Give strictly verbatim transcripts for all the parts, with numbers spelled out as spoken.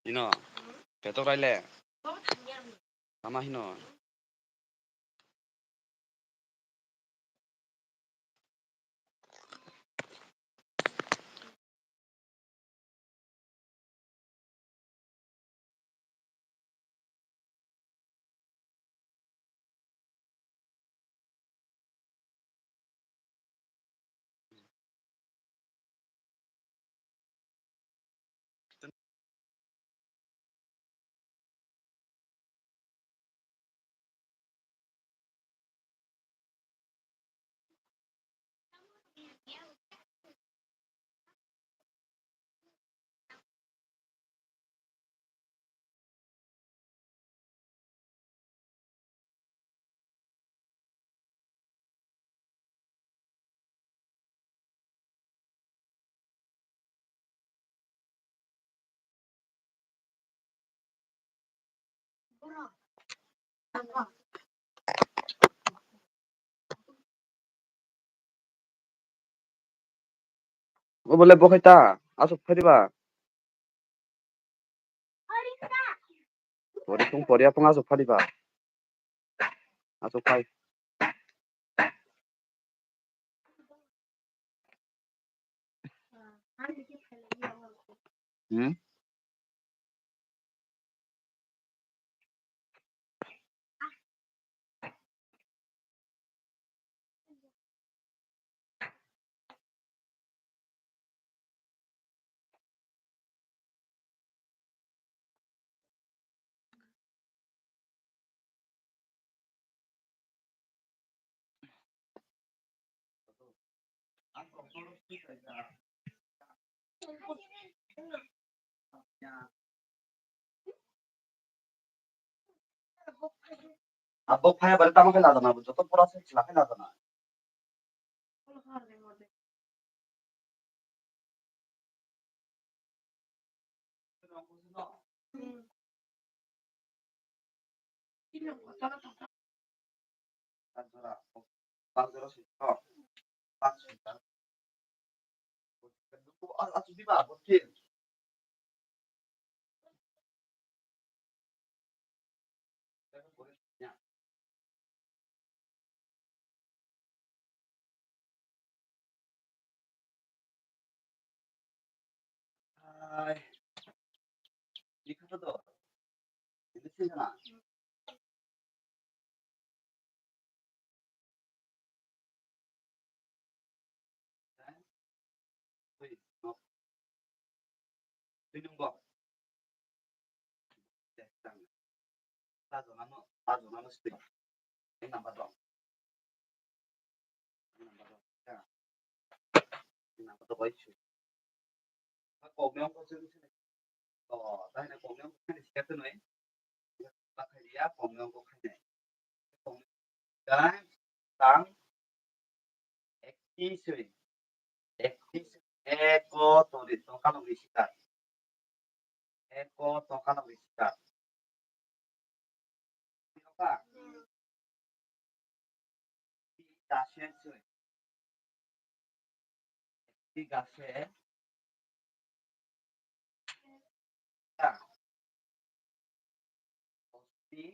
Hino. Petok raile. Ama hino. Obo le bo khai ta, aswk phai diba? Pori sung pori apung aswk phai diba? Aswk phai. Hmm? Abo phai bari tamo khe lajana, joto pura se chwla khe lajana. Hai. Ini kan tuh. Ini sih sana. Twi nung bo. Pajonano, pajonano swi. Ang number dong. Ang number dong. Ya. Ang number dong bai swi. Kokno ko swi swi. Oh, dai na kokno ko swi swi nai. Bakhai ya kokno ko khai nai. Kokno. Dai tang. Ekti swi. Ekti swi. Eko tori to kano bisi ta. Eko tokano bisi ta. Tokha? Ti ta sen soi. Ti ga se. Ta. Ti.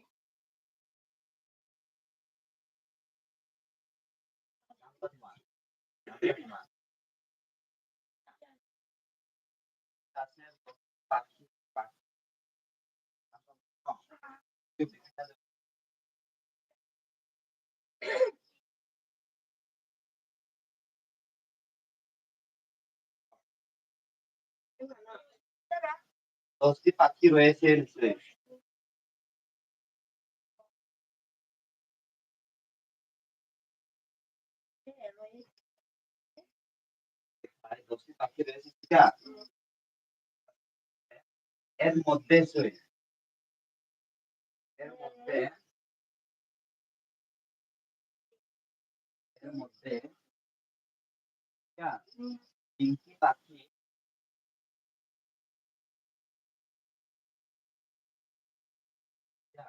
Dosti pakhi royese, dosti pakhi royese, thik ache? Er moddhe soi. Er moddhe, er moddhe, ya, Pinky pakhi, ya,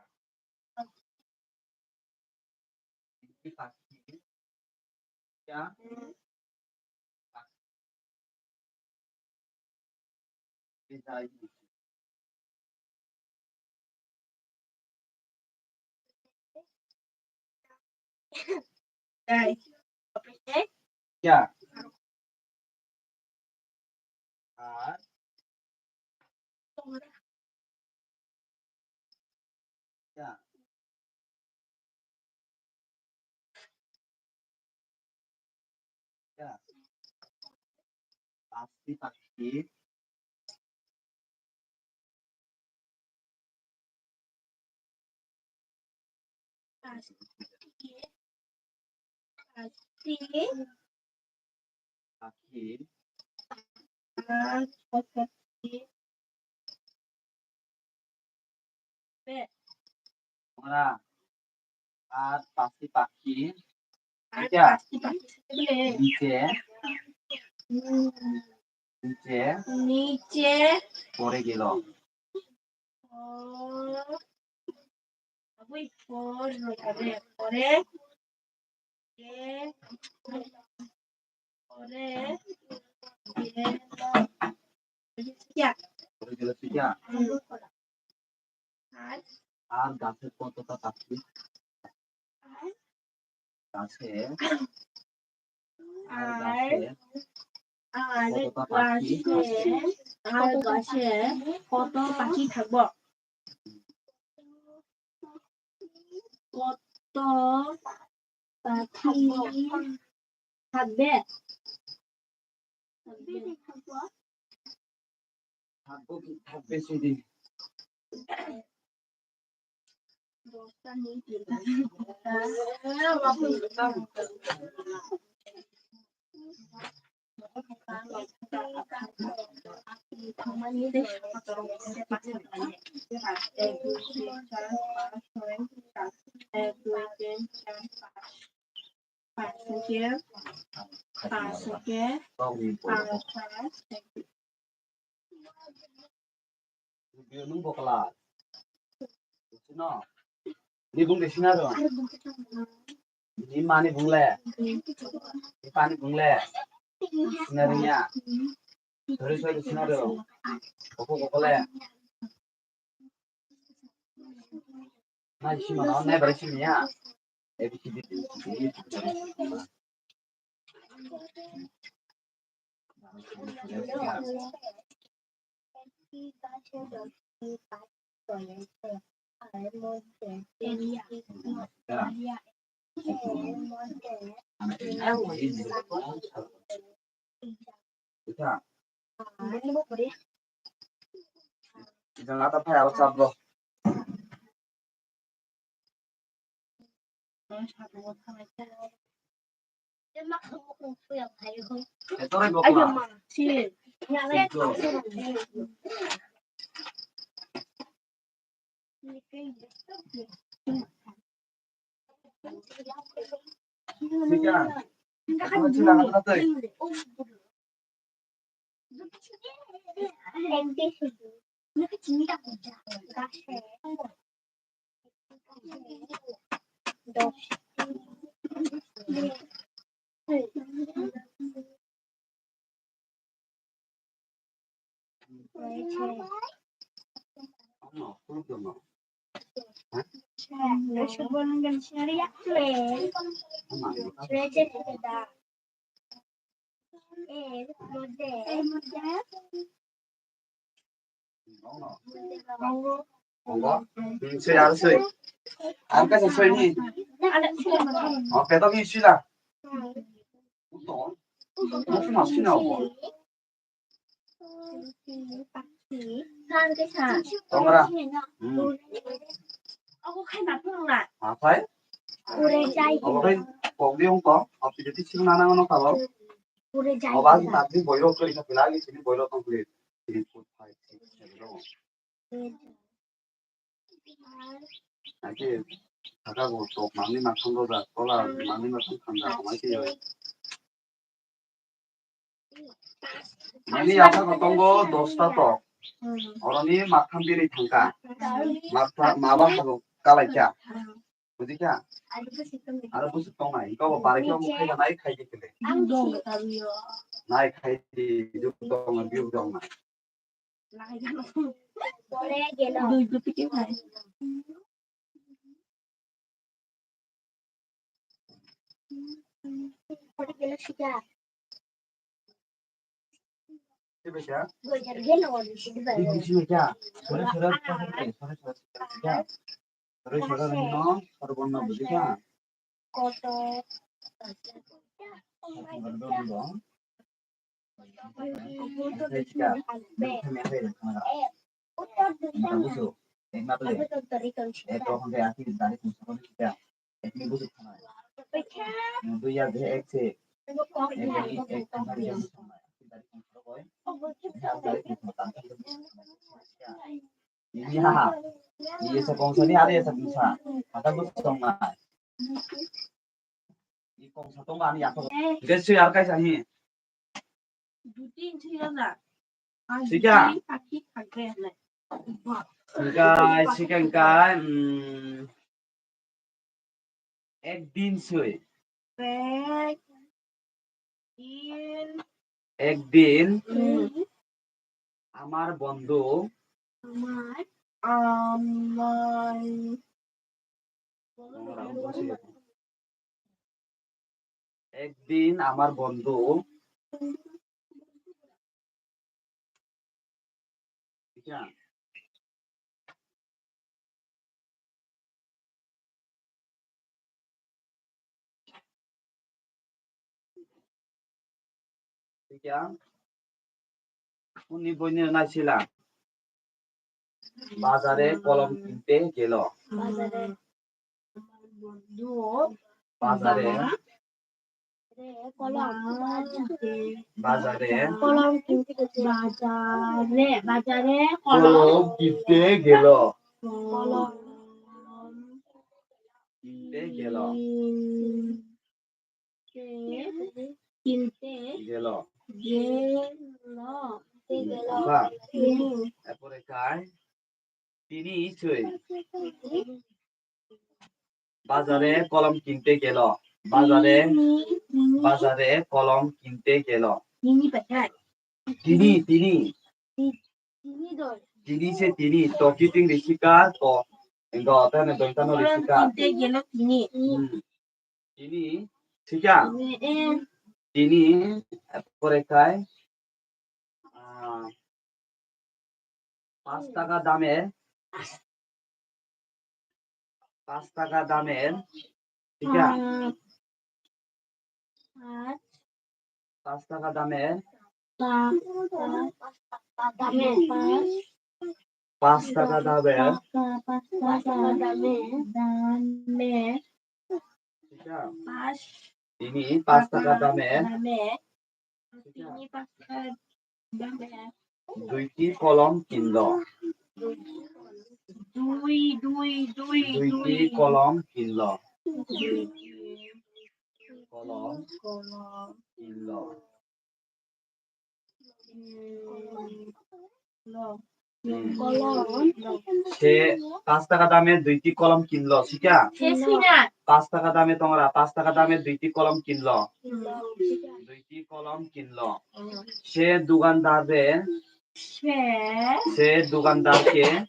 Pinky pakhi, ya, Pinky pakhi. Dai. Open dai. Ya. Ar. Ya. Ya. Pasti, pasti. Pasti. Pakhi. Ar pasti. Be. Ora. Ar pasti pakhi. Ar pasti pakhi. Niche. Niche. Niche. Pore gelo. Pore. Abui por, pore, pore. Ge, pore, ge, ya. Pore gelo, ya. Ar. Ar gase kotota pakhi? Gase. Ar, ar gase, ar gase koto pakhi thangbo. Koto pakhi thangbe. Thangbe, thangbe sidi. Paanch se, paanch se, paanch, paanch. Nung bokla. Sino. Ni bung de sina do. Ni mani bung le. Ni pani bung le. Sina rinya. Sori sori sina do. Bokok bokok le. Nai sima no, nai bari simi ya. A B C D. Ita. Ita ngata phai aro chap bro. Etorai bokla. Ayo ma, si. Ito. Sika. Etorai sila kata tei. Tongo. Hmm, soi, aro soi. Aro kaisa soi ni. O, peto ni sila. Uto. Uto mas sina o. Tongra. Hmm. Aphai? Obo khai pokdi ongko. Opi jati sila nana ngono kalo. Oba si tatni boiro kori sa pila agi sini boiro tong kori. Three, four, five, six, seven, eight. Ake thaka bo tok mangni mathang rok jak tola mangni mathang thang jak mai twi. Mani yapha bo tongo dosta tok. Oroni matham biri thangka. Matha maba habo kalaikha. Bujikha? Aro busi tongnai. Iko bo barai khe omo khai nai khai di kele. Nai khai di juk tongnai biuk tongnai. Dui guti khe hai. Iya, iya sa kongsa ni, ada ya sa bisa. Ada bus tong na. I kongsa tong ani yato. Guys, sui ar kaisa hi. Sika. Guys, sika kai, hmm. Ekdin sui. Ekdin. Hmm. Amar bondhu. Amar. Amar. Ekdin amar bondhu. Uni boino naisila. Bazare kolom kinte gelo. Bazare. Bazare. Bazare. Bazare. Bazare. Kolom kinte gelo. Kolom. Kinte gelo. Kinte. Gelo. Gelo. Gelo. Ba. Tini. Erpore kai. Tini sui. Bazare kolom kinte gelo. Bazare, bazare kolom kinte gelo. Tini, tini. Tini se tini. To kiting risika to. Engo tane doitano risika. Tini. Hmm. Tini, sika. Tini, erpore kai. Ah, pas taka damer. Pas taka damer. Sika. Pas taka damer. Pas taka damer. Tini pas taka damer. Duiti kolom kinlo. Duiti kolom kinlo. Kolom kinlo. Hmm. Se pas taka dame duiti kolom kinlo, sika? Pas taka dame tongra, pas taka dame duiti kolom kinlo. Duiti kolom kinlo. Se dukandar re. Se dukandar ke.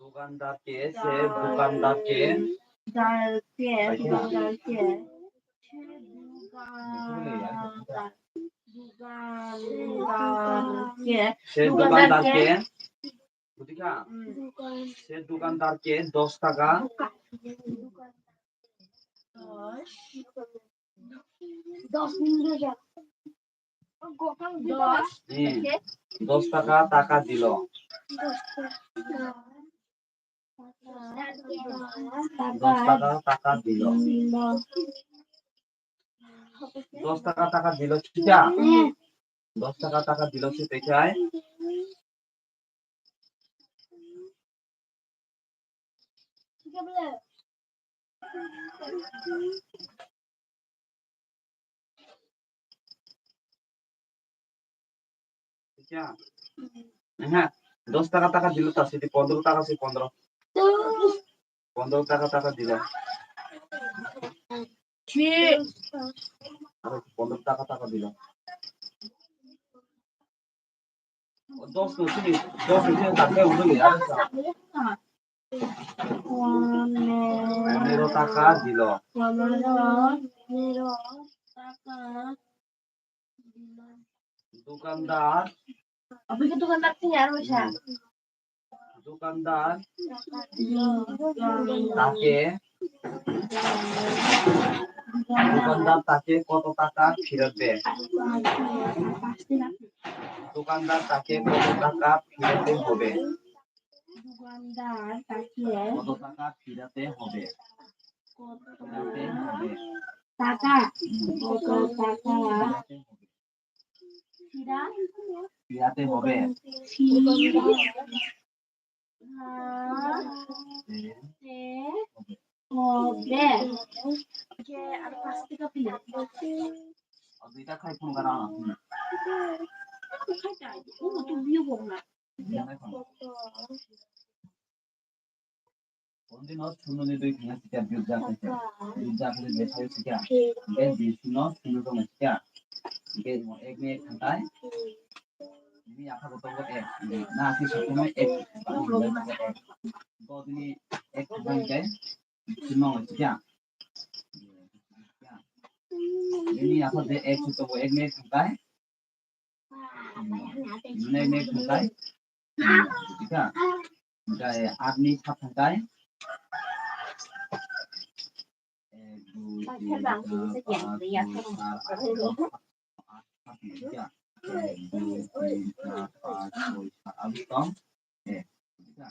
Dukandar ke, se dukandar ke. Dar ke, dukandar ke. Dukandar ke. Se dukandar ke. Buti kha? Se dukandar ke dos taka. Dos. Hmm. Dos taka taka dilo. Dos taka taka dilo. Dos taka taka dilo, sika? Dos taka taka dilo, sika, kai? Aha, dos taka taka dilo ta, sidi pondro taka, si pondro. Pondro taka taka dilo. Aro pondro taka taka dilo. Dos no sini, dos no sini tak khe ulo ya. পনেরো টাকা দিল। পনেরো টাকা দিল। দোকানদার। আপনি কি দোকানদার থেকে আর পয়সা? হুম। দোকানদার তাকে, দোকানদার তাকে কত টাকা ফেরত দেয়? দোকানদার তাকে কত টাকা ফেরত হবে? দোকানদার তাকে কত টাকা ফিরাতে হবে? কত ফিরাতে হবে। টাকা, হুম। কত টাকা ফিরাতে হবে। ফিরা-, ফিরাতে হবে। ফিরা-, তে হবে। কে আর পাঁচ টাকা ফিরা। আর দুইটা খাই ফোন করা না। খাই তাই। ও, তুই বিয়ে বল না। বিয়ে নাই phone. Onde no suno ni dui thangna sikya, dui ja khaikya. Dui ja khaikya, je khaikya sikya. Hingke dui suno suno tongma sikya. Hingke ek ni ek thangtai. Bini yakha bo tongo ek. Na si sokomai ek. Bo bini ek thangtai hingke suno tongma sikya. Bini yakha je ek suto bo ek ni ek thangtai. Nai nai thangkai. Bujikha? Hingke aat ni sat thangkai. Ek, dui, tin, char, panch, choi, sat, aat, noi, aat, aat thangkha. Ek, dui, tin, char, panch, choi, sat, aboni tong. Ek, bujikha?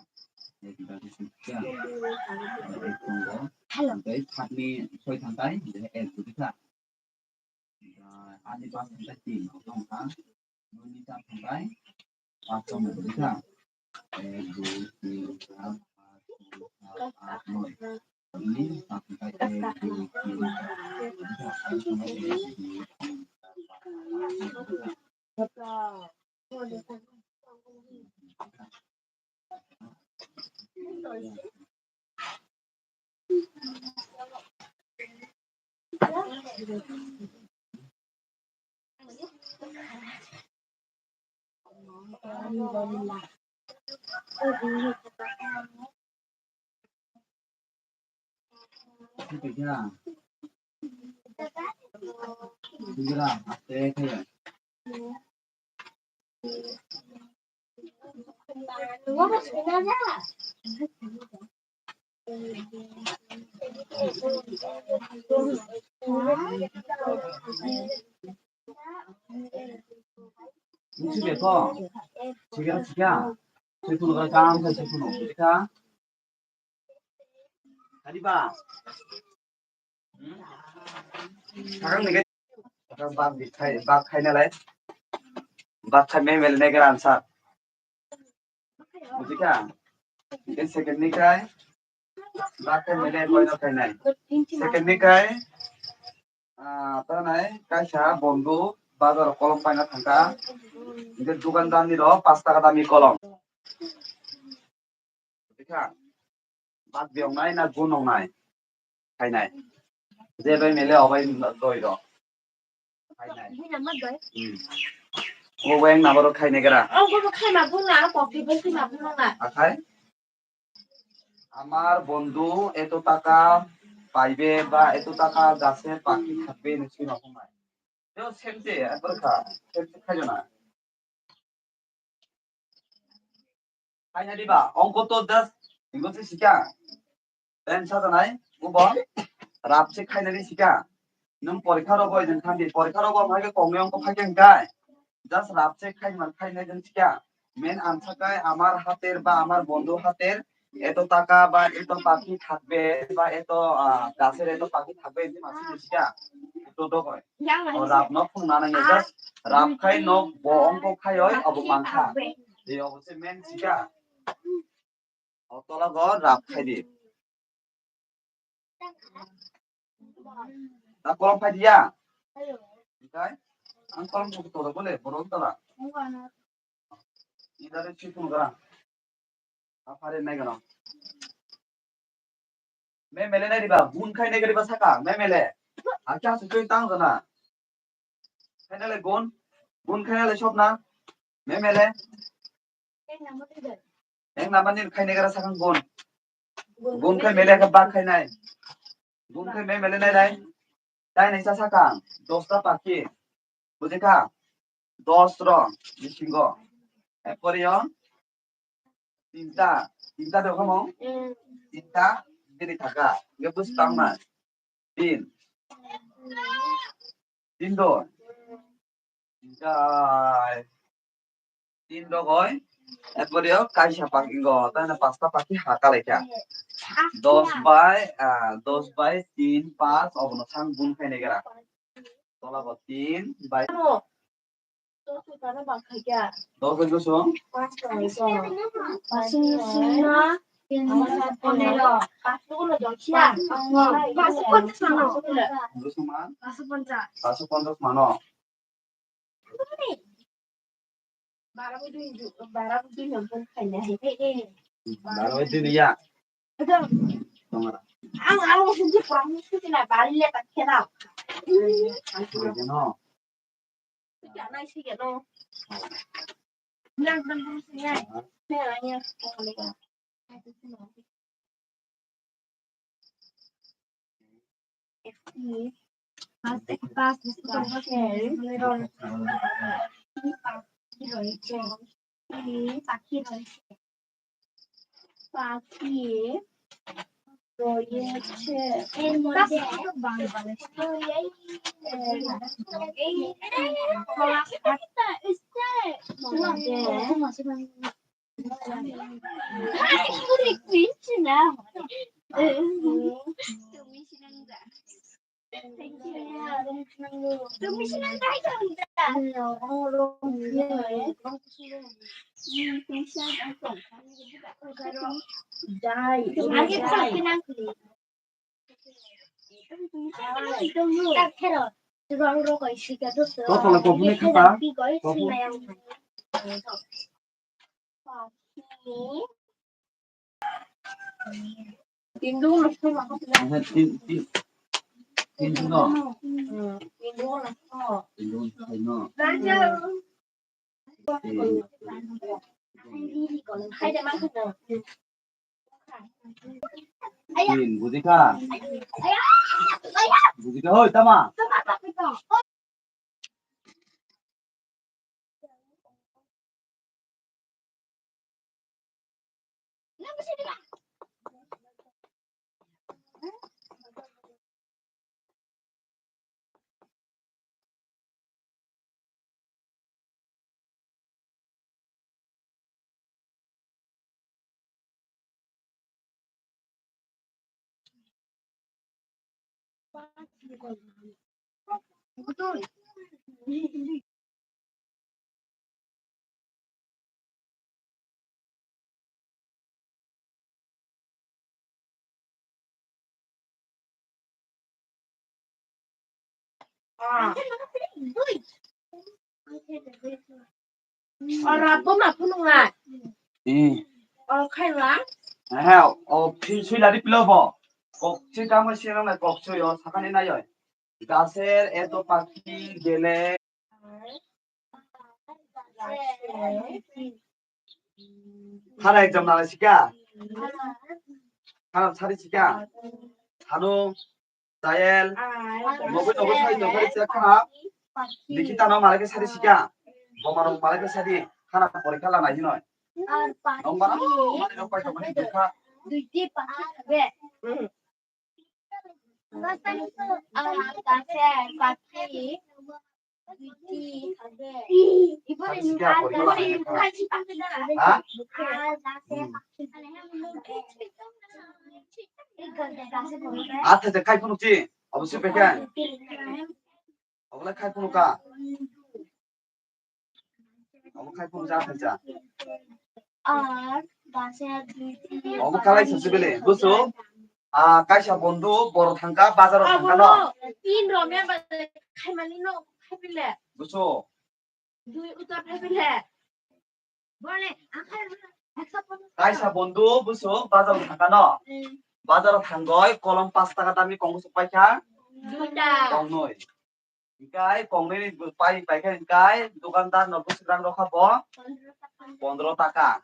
Ek, bujikha? Ek, tongo. Hingke sat ni soi thangkai, ek, bujikha? Ani pas thangkai tin tongkha, noni char thangkai pas tongkha. Ek, dui, tin, char, pas, soi, sat, aat, noi. Ani pas thangkai ek, dui, tin, char, pas tongkha. Ek, dui, tin, char, pas, soi, sat, aat, noi. Buji de to. Siga siga. Sui phunu ga kam sa sui phunu. Buji kha. Kadi ba. Hmm? Sekarang ni kan. Sekarang bak di khai, bak khai nalai. Bak khai me mel ne gran sa. Buji kha. Ini second ni kai. Bak khai mele koi no khai nai. Second ni kai. Ah, ta nai kaisa bondhu bazar kolom paina thangka. Ini dukandar ni ro pas taka dami kolom. Buji kha. Bak biong nai na gun ong nai. Khai nai. Je bai mele obai doi ro. Khai nai. Hmm. O bai na boro khai nai gara. O boro khai ma bung na, o pokri bai khai ma bung na. Akhai. আমার বন্ধু এত টাকা পাইবে বা এত টাকা গাছে পাখি থাকবে নিশ্চয়ই রকম নাই। তো সেমতে একবার খা, সেমতে খাই না। Khaina diba, ongko to just ingo se sika. Ten sa janai, ubo rap se khaina di sika. Nung porikha rogo ijen khandi, porikha rogo mai ke kongni ongko phai ke hingkai. Just rap se khai man khaina ijen sika. Men ansa kai amar hater ba amar bondhu hater eto taka ba eto pakhi thakbe ba eto, ah, gasher eto pakhi thakbe ijen masi di sika. To do koi. O rap no phung nana nge just rap khai no bo ongko khai oi abo mankha. Ei obo se men sika. O tola go rap khai di. Ta kolom khai diya. Oke. Ang kolom ko to bole borok tola. Idare chikun gara. Afare nai gano. Me mele nai riba, gun khai nai riba saka, me mele. Akya su tui tang jana. Khai nai le gun, gun khai nai le sop na. Me mele. Ek number ni khai nai gara sakang gun. Gun khai mele khe bak khai nai. Gun khai me mele nai nai. Tai nai sa sakang. Dos ta pakhi. Bujikha? Dos rok bisingo. Ekoriyo. Tinta. Tinta de kamo? Tinta. Bini thaka. Nge bus tang na. Tin. Tin do. Jai. Tin rogoi. Ekoriyo kaisa pakhi go. Tane pasta pakhi ha kalaikha. Dos bai, ah, dos bai tin, pas, obono sang gun khainai gara. Tola bo tin bai. Dos bai dos. Dos man. Paso ponchas mano. Bara bai dui ni ya. Ang, ang sini kurang mesti kena balik tak kena. Ano? Tidak naik sih kena. Bilang bilang dulu sini ya. Saya nanya. পাখি রয়েছে। পাখি রয়েছে। পাখি রয়েছে। এর মধ্যে এই, এই, এই, Kothola kobuni khata. Tindu no. Aha, tin, tin, tindu no. Tindu no. Tindu no. Tin, bujikha? Bujikha, hoi, tama? Ora, buma phunuknai. Hmm. Oro khaila? He, o phi-, sui ladi pilo bo. Kok sui tamo sui nang nai, kok sui o sakani nai oi. Gaser eto pakhi gele. Hana exam nana sika. Hana sari sika. Hano, Sayel. Nogo nogo sai nogo sai kha. Likita no malai ke sari sika. Boma no malai ke sari. Hana porikha lana hinoi. Nong bana mani no pai to mani dukha. Acha, acha, kai phunuk chi. Abo si pekha. Abo lai khai phunuk ka. Abo khai phunuk cha, khai cha. Ar dase dui tin. Abo kalai sa sibele, buso? Ah, kaisa bondhu boro thangka, bazar o thangka no. Tin ro me ba khai mani no khai bile. Buso? Dui utar khai bile. Bole, ang khai bile. Kaisa bondhu buso bazar o thangka no. Hmm. Bazar o thangoi kolom pas taka dami kong buso paikha. Duita. Kongnoi. Hikai kongnoi ni pai, pai khe hikai dukandar no bwswk rang rokha bo pondro taka.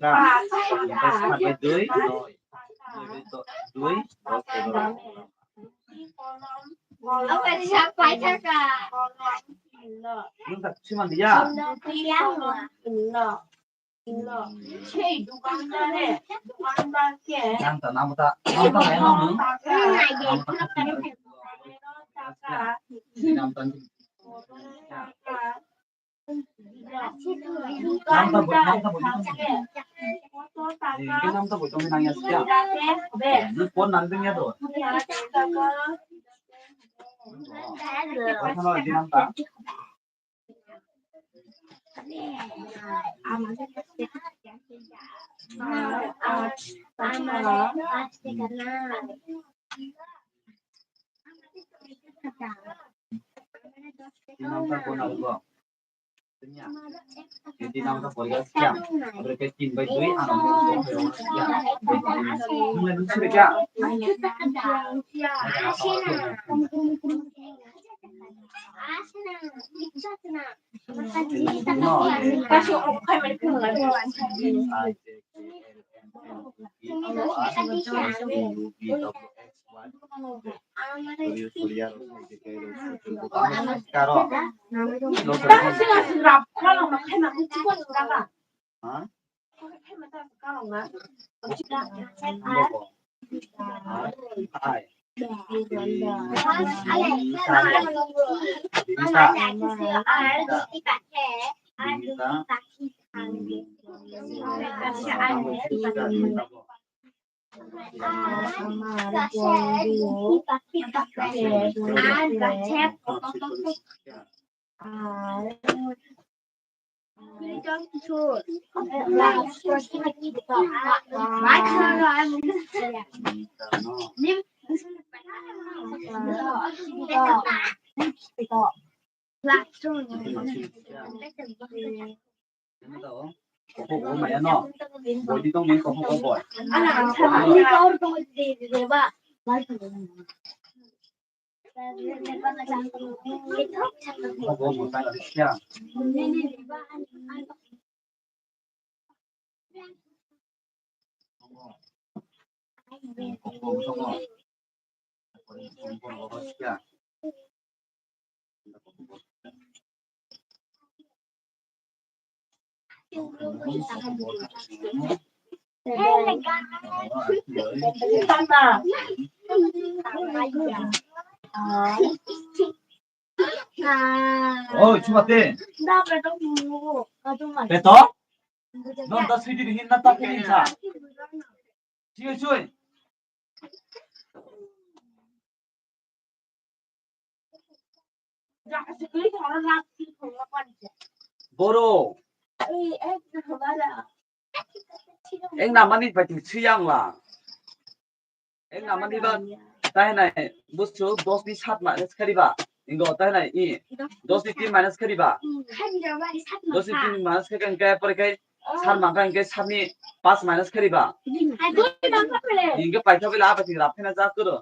ka. Omo khe saat bai dui, noi. Noi bai do-, dui, dos, egaroh. Nwng ta swi man liya? Nang ta namo ta, namo ta kaya nang nwng? Namo ta. Nang ta bo, nang ta bo, nang ta bo. Eh, ke nang ta bo, tong nang ya sia. Ni phone nang ding ya do. Phone no di nang ta. Di nang ta bo nang bo. Di nang ta bo ya sia. Abre ke tin bai dui ano mo ko ya. Nung le nung sire kya? Koko bo maya no. Boi di tong ni koko bo boi. Koko bo maya no. Oi, chuma te. Peto? Non ta sidi hin na ta pini sa. Chui, chui. Boro. Eng namani bai twi siyang la. Eng namani ba tahinai busu dos ni sat minus khariba. Ingo tahinai i dos ni tin minus khariba. Dos ni tin minus khariba, hingke pore khe sat mangkha hingke sat ni pas minus khariba. Hingke paitha bela abai twi rap khena jak koro.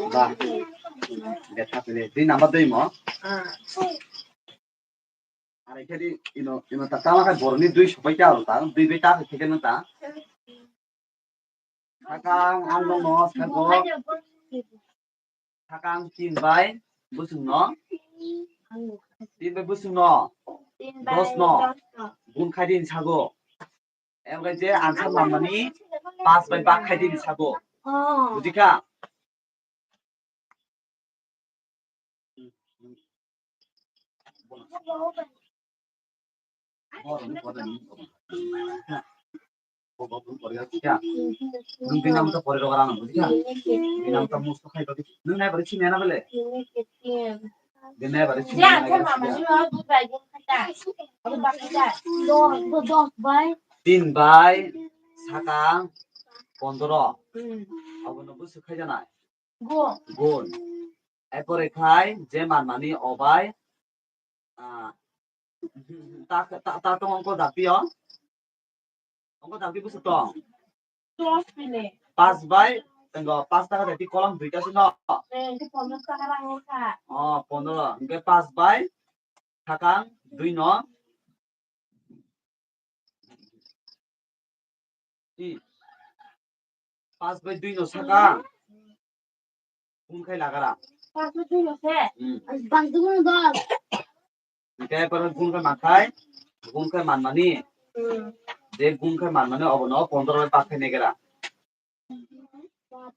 Ba, betha pele. Dui number dui mo. Are khe di ino, ino ta tama khe boroni dui sopai ta aro ta, dui bai ta khe khe ta. Sakang ang no no sago. Sakang tin bai busung no. Tin bai busung no. Dos no. Gun khai din sago. Em gai je answer manmani pas bai bak khai din sago. Bujikha? Nwng tini amto pore rw rana, bujikha? Tini amto musto khai rw di. Nwng nai bari sini na bele? Din nai bari sini na bele? Tin bai sakang pondro. Abono busu khai janai. Gun. Gun. Erpore khai je manmani obai, ah, ta, ta, ta tong ongko dakti o. Ongko dakti busu tong. Dos pile. Pas bai, tenggo pas taka dakti kolom duita sino. Eh, itu pondro taka rang ongkha. Oh, pondro. Hingke pas bai, sakang, dui no. Di. Pas bai dui no saka. Gun khai lagara. Pas bai dui no se. Hmm. Bang dui no dos. Hingke paro gun khai mankhai. Gun khai manmani. Hmm. Je gun khai manmani obono pondro bai bak khai negera.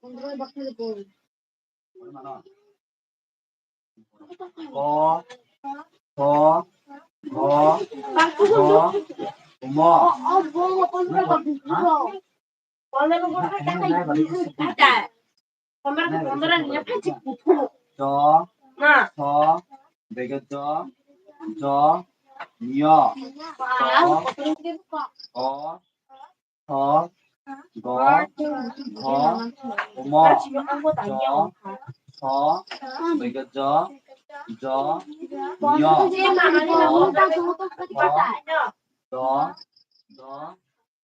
Pondro bai bak khai gun. Ko, ko, ko, ko, mo. Jo, so, bego jo, jo, nyo. Ko, ko, Tho, go, tho, omo, jo, tho, bwkha jo, jo, nyo, tho, tho, do, do,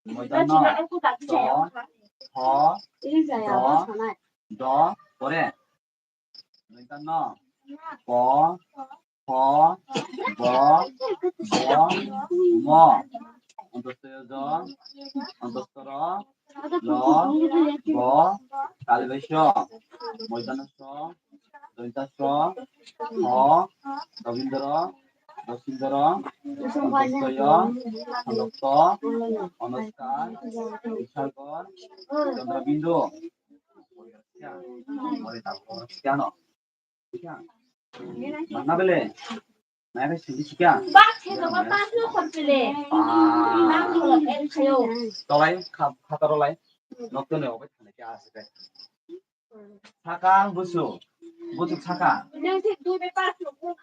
moidan no, do, tho, do, do, pore. Noita no. Po, pho, bo, bo, mo. Ontosto yo jo, ontosto ro, lo, bo, kalibai so. Moita no so, doita so, ho, dobindro, dosindro, ontosto yo, ontosto, onoskar, bisargor, chondrobindu. Mane bele. Mane sidi sikya. Tolai kha-, khatarolai. Nokto ne obai thane kya ase kai. Sakang busu. Busu sakang. Dui bai pas no gun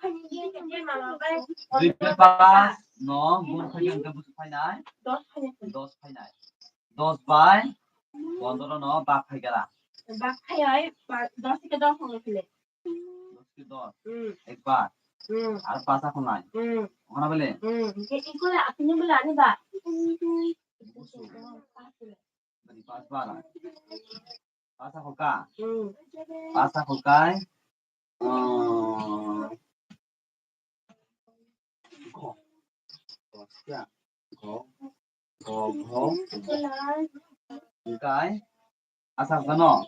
khaikhe hwnkhe busu phainai. Dos phainai. Dos bai pondro no bak khai gara. Bak khai oi, pa-, dos ke dos hwnwi phile. Dos ke dos. Hmm. Ekbar. Hmm. Ar pas akhon nai. Hmm. Hona bele? Hmm. Ke iko le apni bele ani ba? Bari pas bar. Pas akhon ka? Hmm. Pas akhon kai. Ah, go. Go, siya. Go. Go, go. Hingkai? Asa hingka no?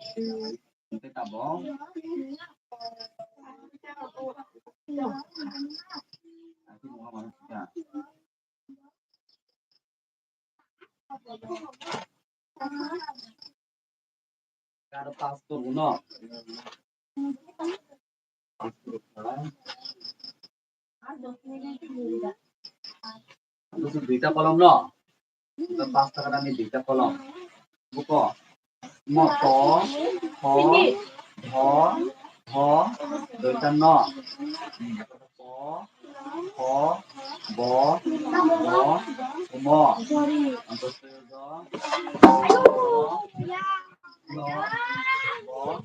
Hingkai tabo? Karo pastor no. Pastor kha. Busu duita kolom no. Busu pas taka dami duita kolom. Buko. Mo to, ho, ho, ho, duita no. Bo, bo, bo, bo, umo. Anto soyo jo. Bo, bo.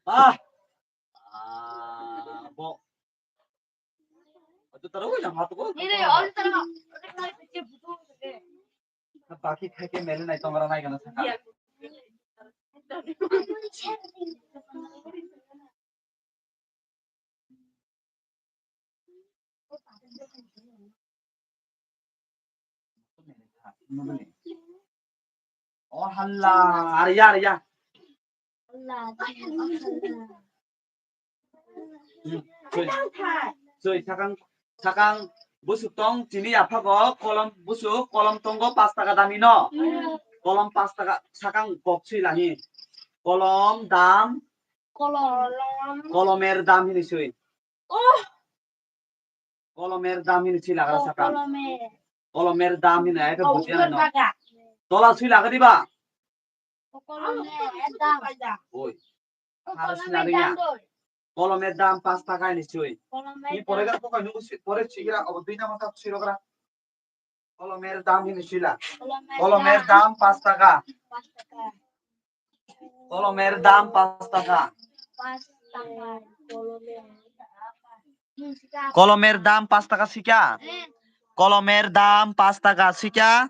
Ah. Ah, bo. Ato taro ko jang hato ko. Ni re, ol taro. Baki khai ke mele nai tongra nai gana saka. O halla, ariya, ariya. Hmm, soi, soi, sakang, sakang, busuk tong, chini yaphago, kolom, busuk, kolom tongo, pas taka dami no. Kolom pas taka, sakang kok sui lahi. Kolom, dam, Kolom. Kolomer dam hini sui. Oh. Kolomer dam hini sui lagra Oh, saka. Kolomer. Kolomer dam hini ai Oh, bujiya no. Baga. Tola sui laga diba? Oh, kolomer dam. Oi. Oh, Haro kolomer sui laga dam ya. Doi. Kolomer dam pas taka hini sui. Kolomer Ni pore dam. Ga ko kanu sui pore sui gira obo dui nama tak sui rogra. Kolomer dam hini sila. Kolomer Kolomer dam. Dam pas taka. Pas taka. Kolomer dam pas taka. Pas taka. Kolomer. Hmm, sika. Kolomer dam pas taka sika. Eh. Kolomer dam pas taka sika. Eh.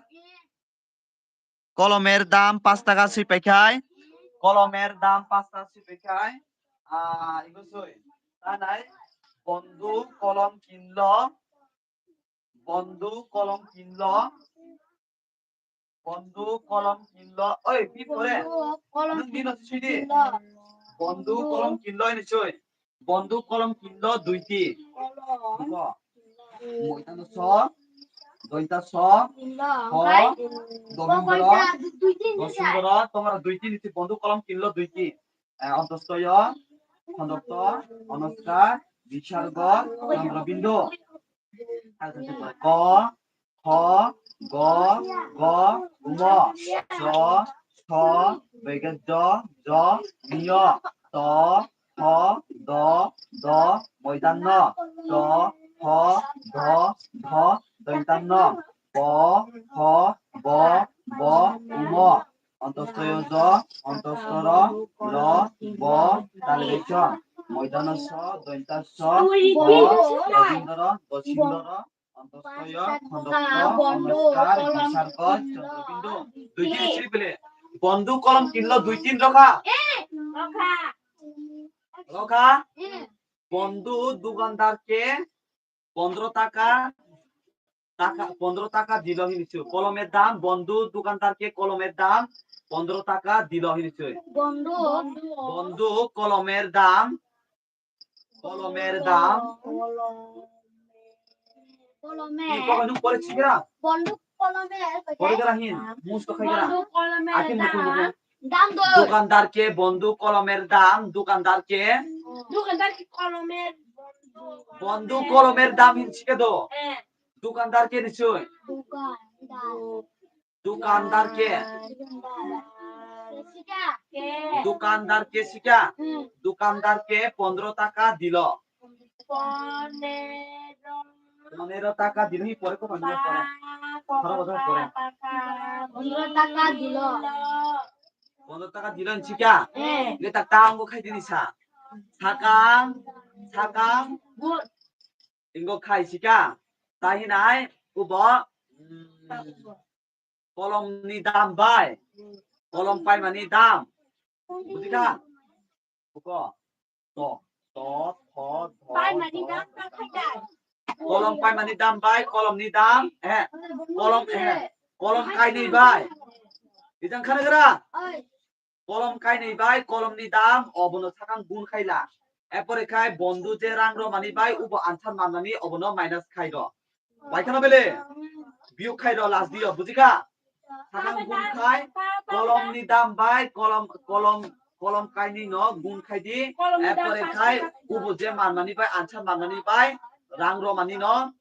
Kolomer dam pas taka sui paikhai. Kolomer dam pas taka sui paikhai. Ah, ibo sui. Tanai. Bondu kolom kinlo. Bondu kolom kinlo. Bondu kolom kinlo. Oi, pi pore. Bondu kolom Nung dino sidi. Kinlo. Bondu kolom kinlo ini soi. Bondu kolom kinlo duiti. Kolom. Duko. Moitano so. Doita so. Kinlo. Ho. Okai. Dobindro. Bokoita du-, duiti ni Dosindro. Tomara duiti niti bondu kolom kinlo duiti. Eh, Ontostoyo, Khondokto, Onoskar, Bisargo, Chondrobindu. Ko, kho, go, go, umo, jo, so, bege jo, jo, niyo, to, tho, do, do, moidanno, to, tho, do, dho, doitanno, po, pho, bo, bo, umo. Ontostoyo jo, ontostoro, ro, bo, talibechong. Moidano so, dointa so, bo, dogindoro, dosindoro, ontostoyo, khondokto, onoskar, bisargo, chondrobindu. Dui tin sri bile. Bondu kolom kinlo dui tin rokha. Rokha. Bondu dukandar ke pondro taka, taka, pondro taka dilo hini sui. Kolomer dam, bondu dukandar ke kolomer dam pondro taka dilo hini sui. Bondu. Bondu kolomer dam, kolomer dam. Kolomer. Ki kok nung pore chigra? Bondu kolomer. Pore gara hin, mus to khai gara. Bondu kolomer Aki mutu dam. Mutu. Dam do. Dukandar ke bondu kolomer dam, dukandar ke. Dukandar ke kolomer. Bondu kolomer dam hin chike do. Eh. Dukandar ke ni sui. Dukandar. Dukandar ke. Sika. Dukandar ke sika. Hmm. Dukandar ke pondro taka dilo. Ponero. Ponero taka dilo hi pore ko pondro pore. Khoro bodol pore. Pondro taka dilo. Pondro taka dilo sika. Eh. Le tak tang bo khai dini sa. Sakang, sakang. Good. Ingo khai sika. Tahinai ubo. Mm. Kolom ni dam bai kolom paimani dam. Bujikha? Buko. To, to, tho, tho, Paimani tho, dam tho. Khaidai. Kolom paimani dam bai kolom ni dam. Eh. Kolom, eh. Kolom kainwi bai. Ijang khana gra? Oi. Kolom kainwi bai kolom ni dam obono sakang gun khaila. Epore khai bondu je rang romani bai ubo answer manmani obono minus khai do. Bai khana bele? Biyuk khai do last dio, bujikha? Sakang gun khai kolom ni dam bai kolom, kolom, Kolom kainwi no gun khai di. Kolom ni dam erpore paanch khai taka. Ubo je manmani bai, ansa manmani bai, rang romani no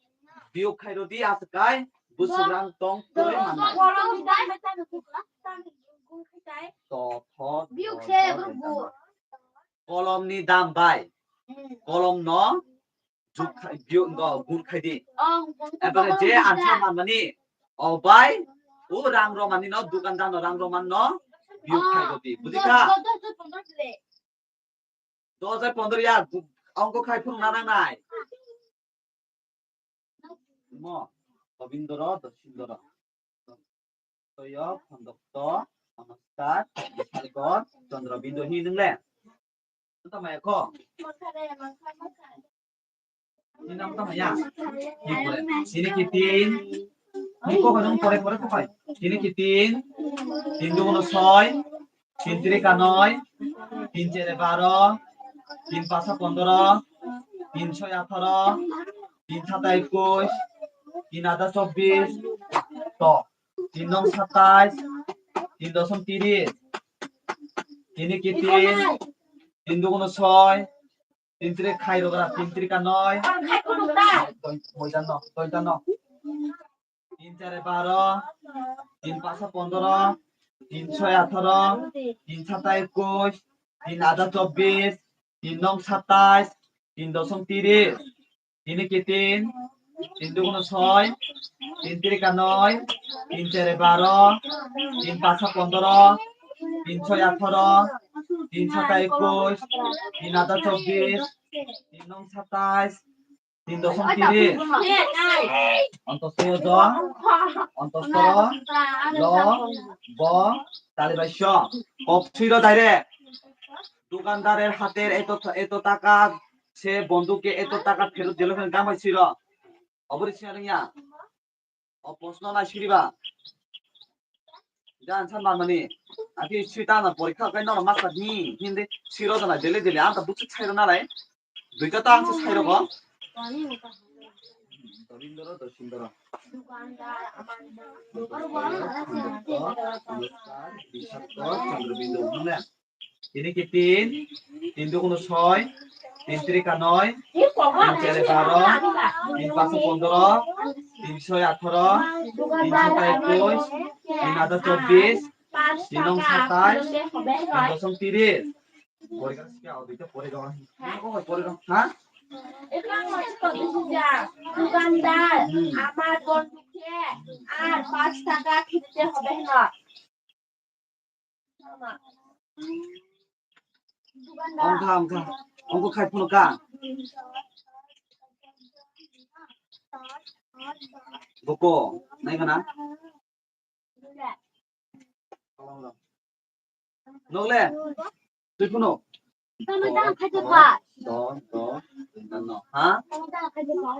biyok khai rw di, aswk khai bwswk rang tong kwrwi mannai. Kolom ni dam bai tamo kuka, tamo gun khai tai. To, tho, biyok to, se tho, bro tho, gun. Kolom ni dam bai. Hmm. Kolom no juk khai, biyok no gun khai di. Oh, gun khai. Ebang je ansa manmani, o bai, o rang romani no, dukandar no rang romani no biyok khai rw di. Bujikha? Dos bai pondro ya, ongko khai phunukna nangnai. Mo, Gobindoro, Dosindoro. Toyok, Khondokto, Namaskar, Bishalkor, Chandra Bindu hi nwngle? Nta maya kho? Ini nang tama ya? Ini pore. Ini kitin. Ini kok nang pore pore kok. Ini kitin. Tindu kono soi. Tin trika noi, tin chere baro, tin pasa pondro, tin soi atharo, tin sata ekush, tin ada chobbish, to, tin nong satais, tin dosom tiris, tini kitin, tin duguno soi, tin trik khai rogra, tin trika noi, toita no, toita no. Tin chare baro, tin pasa pondro, tin soi atharo, tin sata ekush, tin ada chobbish, tin nong satais, tin dosom tiris, tini kitin, tin duguno soi, tin trika noi, tin chare baro, tin pasa pondro, tin soi atharo, tin sata ekush, tin ada chobbish, tin nong satais, Tin dosom tiris. Ontosto yo jo. Ontosto ro. Lo. Bo. Tali bai sio. Kok sui ro direct. Dukandarer hater eto, eto taka se bonduk ke eto taka pherot dilo khe gamai sui ro. Obori sui ro ya. O posno nai siriba. Jan san manmani. Ati sui ta na porikha kai no masa ni hindi siro na dele dele anta buchu sai ro na lai. Duita ta ang sai ro ko. Rabindra Dosindra. Dukandar, Amanda. Dukandar, Amanda. Dukandar, Amanda. Tini ki tin, tin duguno soi, tin trika noi, tin chere baro, tin paso pondro, tin soi atharo, tin sata ekush, tin ada chobbish, tin nong satais, tin dosom tiris. Pore gana sikha, o duita pore gana. Pore gana, ha? এখানে হচ্ছে কত বুঝা? দোকানদার, আমার বন্ধুকে আর পাঁচ টাকা কিনতে হবে না। Ongkha, ongkha. Ongkha khai phunukha. Boko, nai gana? Nogle? Twi phunuk? Tamo tamo khai to ba. Do, do, do, do, ha? Tamo tamo khai to ba.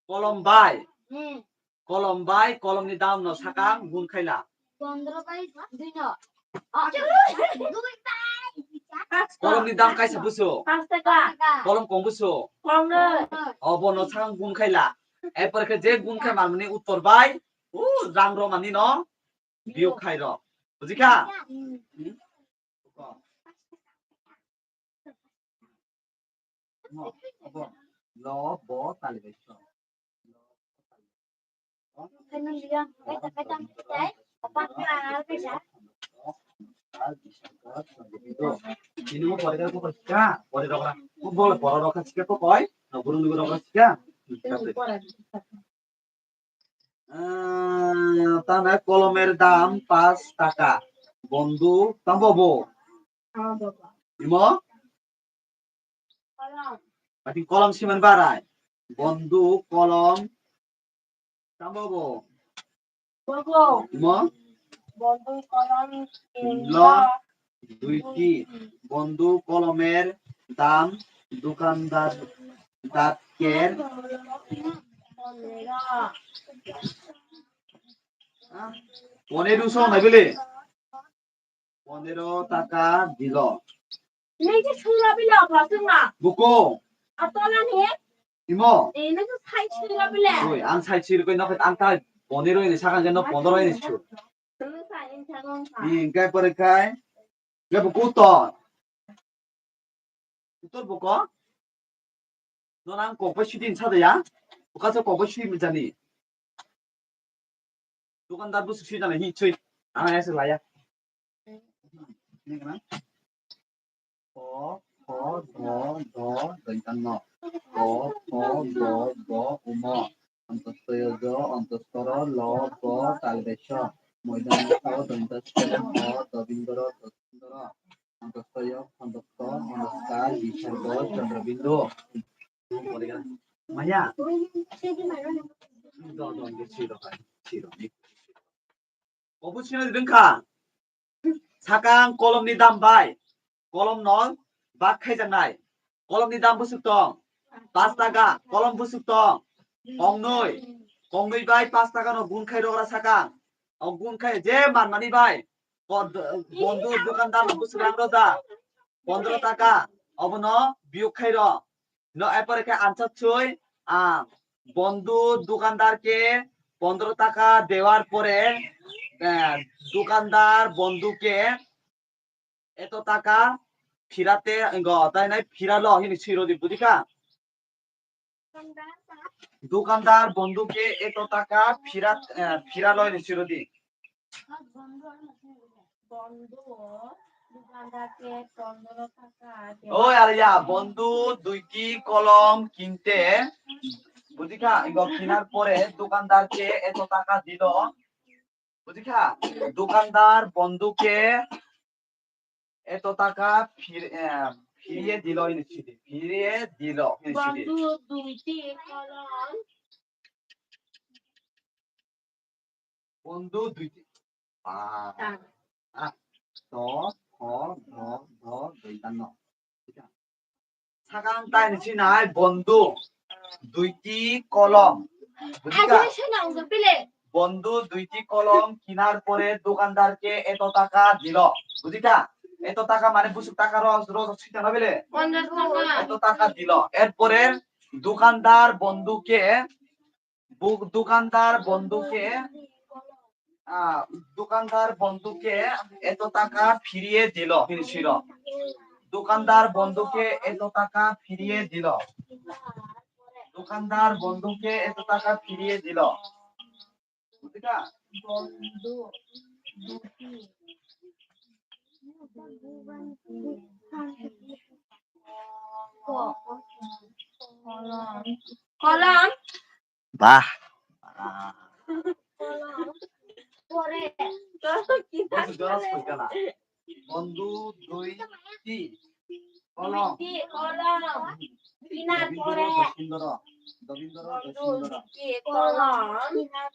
Kolom bai. Hmm. Kolom bai, kolomni dam no sakang gun khaila. Pondro bai dui no. Oh, dui bai. Kolomni dam kaisa buso. Panch taka. Kolom kong buso. Kolom no. Obo no sakang gun khaila. Erpor khe je gun khai manmani uttor bai. U rang romani no. Biyok khai rok. Bujikha? Hmm. Lo, bo, tali bai so. Ini mo pore ko ko ka, pore rok ra. Mo bol pore rok ka sika ko koi, no guru ni rok ra sika. Ah, tamo kolomer dam pas taka. Bondu, tambo bo? Imo? Ati kolom siman barai. Bondu, kolom, tambo bo? Imo? Bondu, kolom, lo, duiti. Bondu, kolomer dam, dukandar, datker. Ponero so nai bele. Ponero taka dilo. Nai je sura bila apa tu na? Buko. Atola ni? Imo. Eh, nai je sai sura bila. Oi, ang sai sura koi nok ang ta ponero ni sakang no pondro ni su. Ni kai pore kai. Kebo kutor. Kutor boko. Nona ang kokbai sidi insa da ya. Buka sa kokbai sidi mijani. Dukandar busu sidi na hi chui. Ang ya se laya. Ini kana? Ko, ko, do, do, doitan no. Ko, ko, do, do, umo. Antostoyo jo, antostoro, lo, bo, talbeso. Moidano sao, dontosyo, ho, dobindoro, dosindoro. Antostoyo, antosto, antoskar, bisargo, chondrobindu. Maya. Do, do, do, siro, siro. Obo sino ringkha. Sakang kolomni dam bai kolomno bak khaijaknai. Kolomni dam bwswk tong? Pash taka. Kolom bwswk tong? Kongnwi. Kongnwi bai pash taka no gun khai rogra sakang. O gun khai je manmani bai. Ko-, bondu dukandar no bwswk rang roja? Pondro taka. Obono biyuk khai ro. No, erpore khe answer sui, ah, বন্ধু দোকানদারকে পনেরো টাকা দেওয়ার পরে, আহ, দোকানদার বন্ধুকে এত টাকা ফিরাতে, গ-, তাই নাই ফিরালো, হিনি siro di, bujikha? দোকানদার বন্ধুকে এত টাকা ফিরাত-, আহ, ফিরালো, হিনি siro di. বন্ধু দোকানদারকে পনেরো টাকা দেওয়া। ওই আরে ইয়া, বন্ধু দুইটি কলম কিনতে, বুঝিকা, ইগো কিনার পরে দোকানদারকে এত টাকা দিল, বুঝিকা, দোকানদার বন্ধুকে এত টাকা ফির-, আহ, ফিরিয়ে দিল, ইনি সিদি, ফিরিয়ে দিল, ইনি সিদি। বন্ধু দুইটি কলম বন্ধু দুইটি. Ah. Ah. Ah. To, ho, do, do, doitan no. Sakang tai ni sinai বন্ধু দুইটি কলম. বুঝিকা? বন্ধু দুইটি কলম কেনার পরে দোকানদারকে এত টাকা দিল. বুঝিকা? এত টাকা মানে বুঝুক টাকা রস, রস, সিটা না বেলে? পঞ্চাশ টাকা। এত টাকা দিল. এরপরে দোকানদার বন্ধুকে বু-, দোকানদার বন্ধুকে, আহ, দোকানদার বন্ধুকে এত টাকা ফিরিয়ে দিল, ফিরিয়ে দিল। দোকানদার বন্ধুকে এত টাকা ফিরিয়ে দিল। দোকানদার বন্ধুকে এত টাকা ফিরিয়ে দিল। বুঝিকা? বন্ধু দুটি কলম। কলম। বাহ। আহ। পরে। বন্ধু জোরে কইতা না। বন্ধু দুইটি কলম। দুইটি কলম। কিনার পরে। দবিন্দর, দবিন্দর, বন্ধু দবিন্দর। দুইটি কলম। কিনার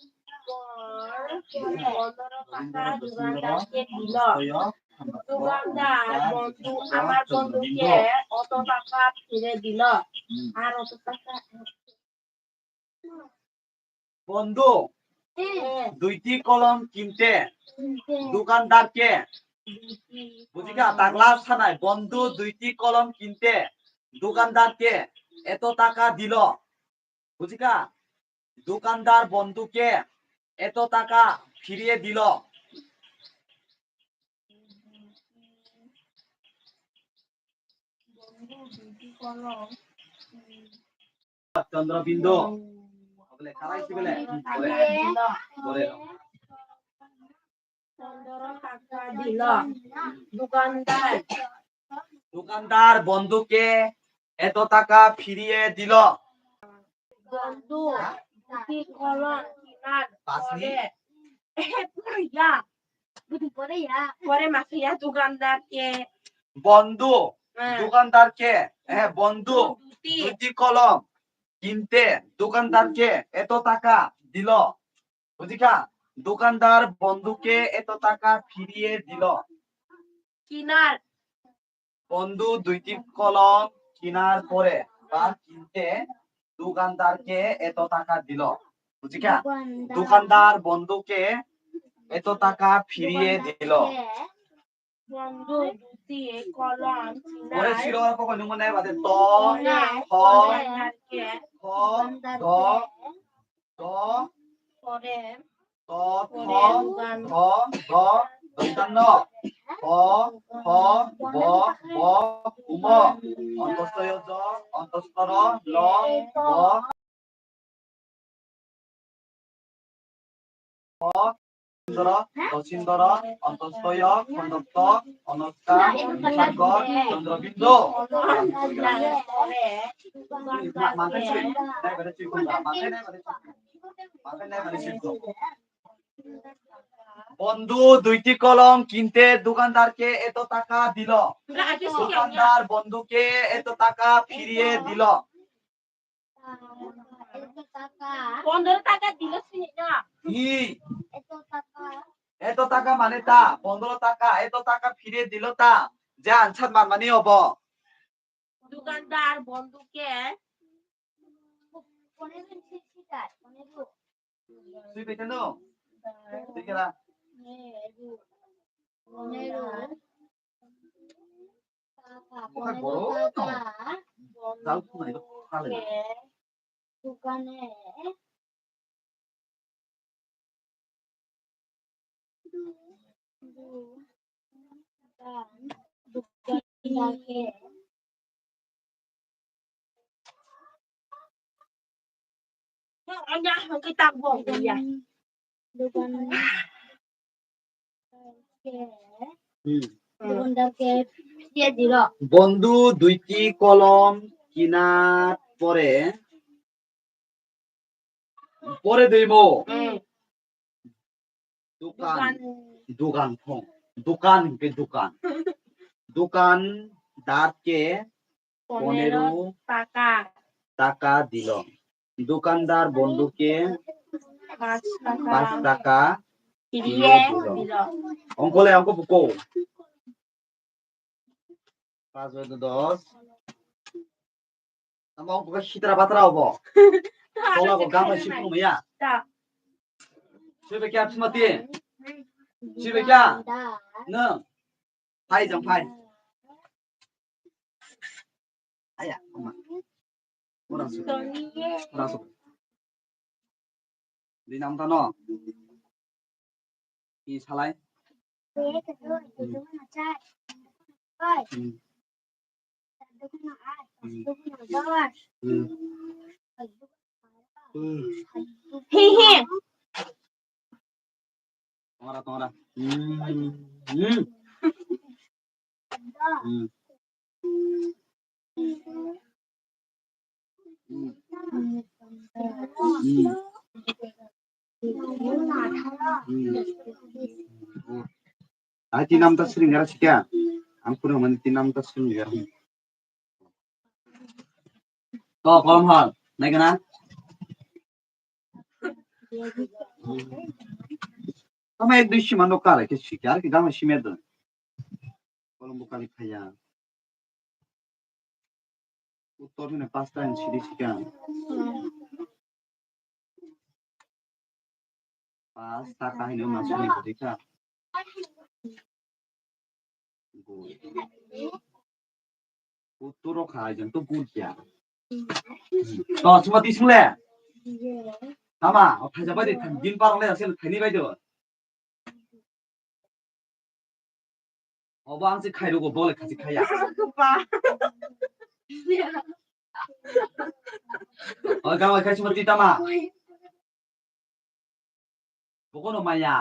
পর পনেরো টাকা দোকানদারকে দিল। দোকানদার বন্ধু, আমার বন্ধুকে অত টাকা ফিরে দিল। হুম। আর অত টাকা বন্ধু, হ্যাঁ। দুইটি কলম কিনতে কিনতে। দোকানদারকে, দুইটি বুঝিকা, কলম। তাগলা সানাই, বন্ধু দুইটি কলম কিনতে দোকানদারকে এত টাকা দিল। বুঝিকা? দোকানদার বন্ধুকে এত টাকা ফিরিয়ে দিল। বন্ধু দুইটি কলম। চন্দ্রবিন্দু। বলে, খারাই কি বলে? বলে। বলে। পনেরো টাকা দিল। দোকানদার। দোকানদার বন্ধুকে এত টাকা ফিরিয়ে দিল। বন্ধু দুটি কলম কিনার পাসনি? পরে, এ, পরে ইয়া। পরে ইয়া। পরে মাসে ইয়া দোকানদারকে। বন্ধু, হ্যাঁ। দোকানদারকে, হ্যাঁ, বন্ধু, দুটি। দুটি কলম কিনতে দোকানদারকে এত টাকা দিল। বুঝিকা? দোকানদার বন্ধুকে এত টাকা ফিরিয়ে দিল। কিনার। বন্ধু দুইটি কলম কেনার পরে বা কিনতে দোকানদারকে এত টাকা দিল। বুঝিকা? দোকানদার। দোকানদার বন্ধুকে এত টাকা ফিরিয়ে দিল। বন্ধু দুটি কলম ওরে কিনার শিরোনাম কখন নিমনে বাদে ত, পরে খ, দোকানদারকে খ, দ, দ, পরে ত, থ, পরে দোকান ধ, গ, দন্ত্য ন। Ho, ho, bo, bo, umo. Ontostoyo jo, ontostoro, lo, bo. Dosindoro, dosindoro, ontostoyo, kondokto, onoska, nisargo, chondrobindo. Mantai sui, nai bade sui kunda, mantai nai bade sui kunda. Mantai nai bade sui kunda. বন্ধু দুইটি কলম কিনতে দোকানদারকে এত টাকা দিল। দোকানদার বন্ধুকে এত টাকা ফিরিয়ে দিল। এত টাকা। পনেরো টাকা দিল শুনি না। কি? এত টাকা। এত টাকা মানে তা, পনেরো টাকা, এত টাকা ফিরিয়ে দিল তা। যে আনসার মারমানি হবো। দোকানদার বন্ধুকে পনেরো, পনেরো। Sui bai tano? Tei kera? Bukan borok no. Dal kumani kale. Dukane. Hmm. বন্ধু দুইটি কলম কেনার পরে, পরে দেইমো। Hmm. Dukan, dukan phone, dukan ke dukan. Dukandarke পনেরো টাকা। টাকা দিল। দোকানদার বন্ধুকে পাঁচ টাকা। পাঁচ টাকা ফিরিয়ে দিল। দিল। অঙ্কলে অঙ্ক বুকো। পাঁচ বাই দশ। Tamo ang buka sitra batra obo. Tola bo gama sipung ya. Sibe kya apsi mati? Sibe kya? No. Phai jang phai. Aya, ama. Orang su. Orang su. Di nam tano. Ki salai. Hmm. Hmm. Hmm. Hi, hi. Tongra, tongra. Hmm. Hmm. Hmm. Hmm. Hmm. Hmm. Ai, tinam ta sring gara sikya. Ang pura mani tinam ta sring gara. To, kolom hal. Nai kana? Tamo ek dui sima no kala ke sikya, ar ke gama sima do. Kolom bo kali khaya. Uttor hino pasta hin sidi sikya. Pas taka hino masuk ni bodika. Good. Uttor o kha jang to good ya. To suma tisung le. Tama, o thaja bai de, din parong le, asel thani bai de. Obo ang se khai rogo, bole khasi khaya. Ba. O gama khai suma titama. Bokono maya.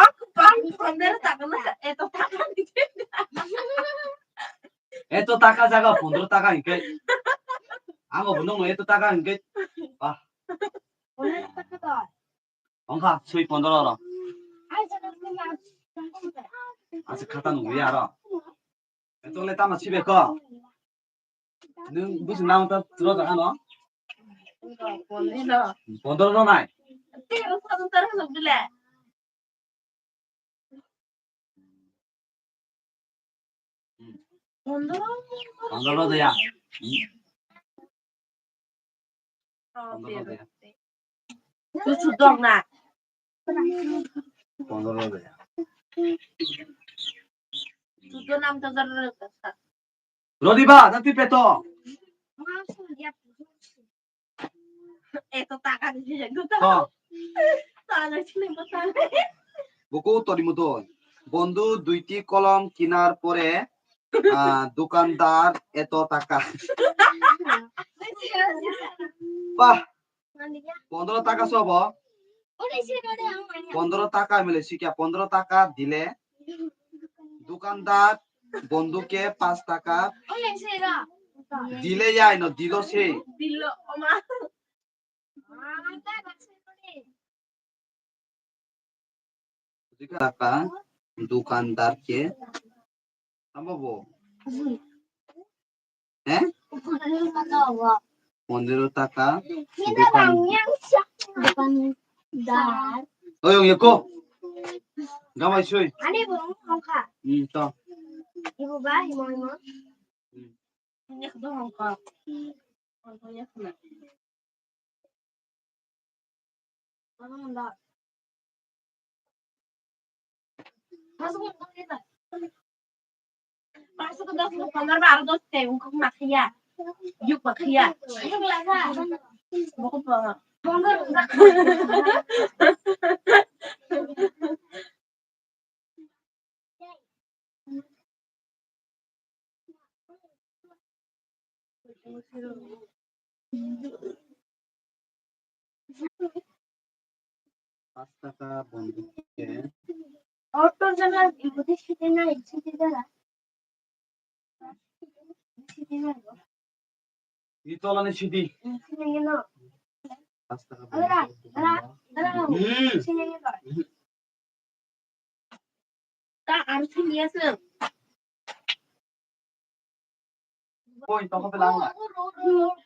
Aku bang pondor takla, eto taka ni. Eto taka jaga pondor taka hingke. Ang bo nung eto taka hingke. Bah. Ongkha sui pondor oro. Asa khata nungwi aro. Eto le tama sibe ko. Nung busu nang ta tro ta ano. Pondor no nai. Pondor no ya. Pondor no ya. Pondor no ya. Rodi ba, nanti peto. Eto taka di sini. To. Buku toni mudo. Bondu duiti kolom kinar pore, ah, dukandar eto taka. Bah, pondro taka sobo? Pondro taka mile sikya, pondro taka dile dukandar bondu ke pas taka dile ya ino dilo se. Taka dukandar ke. Tamo bo? Eh? Pondro taka dukan. Dukandar. Oi, oi, ko. Gamai sui. Ani bo ongkha. Hmm, to. Ibu ba, imo, imo. Hmm. Ini kedua ongkha. Pas taka bondu ke. Auto jana ibudi sidi na sidi jana. Sidi na. Itola ni sidi. Sidi na. Pas taka bondu ke. Ala, ala, ala. Hmm. Sidi na. Ta ar sidi aswng. Koi, toko pelang.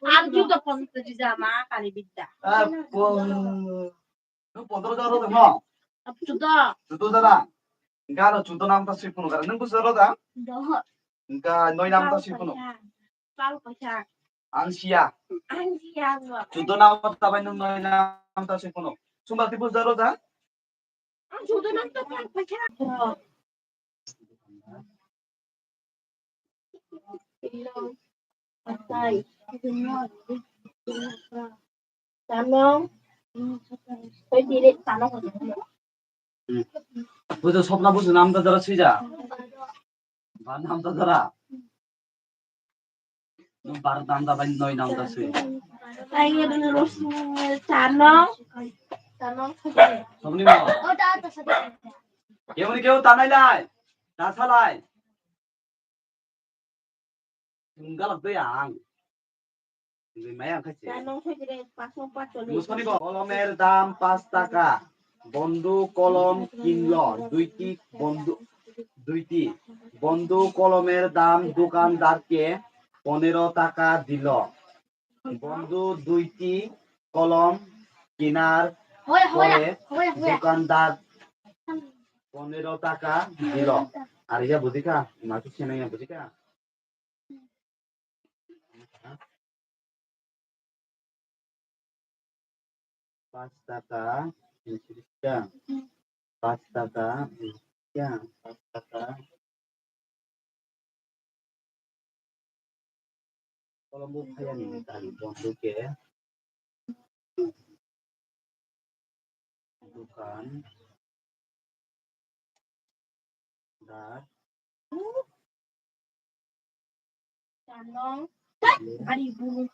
Ar judo pon te jama kali bidda. Ah, pon. Nung pondro jaro de mo? Chudo. Chudo jara. Garo chudo nam ta sui puno gara. Nung bujo ro da? Doho. Ga noi nam ta sui puno. Pal paisa. Ansia. Ansia go. Chudo nam ta bai nung noi nam ta sui puno. Sumba ti bujo ro da? Ang chudo nam ta pal paisa. Tanong. Koi dire tanong. Bujo sopna bujo nam da dara sija. Ba nam da dara. Nung bar dam da bai noi nam da sui. Tanong. Tanong. Somni mo. Kemuni keu tanai lai. Tasalai. Tunggalak doi ang. Tungwi maya ang khachi. Musoni bo kolomer dam pas taka. Bondu kolom kinlo. Duiti bondu, duiti. Bondu kolomer dam dukandar ke ponero taka dilo. Bondu duiti kolom kinar pore dukandar ponero taka dilo. Ar iya bujikha, maki sinai ya bujikha. Pas taka, pas taka, pas taka. Kolombo phayani tali bondhu ke dukan dar. Tanong. Ari bulu.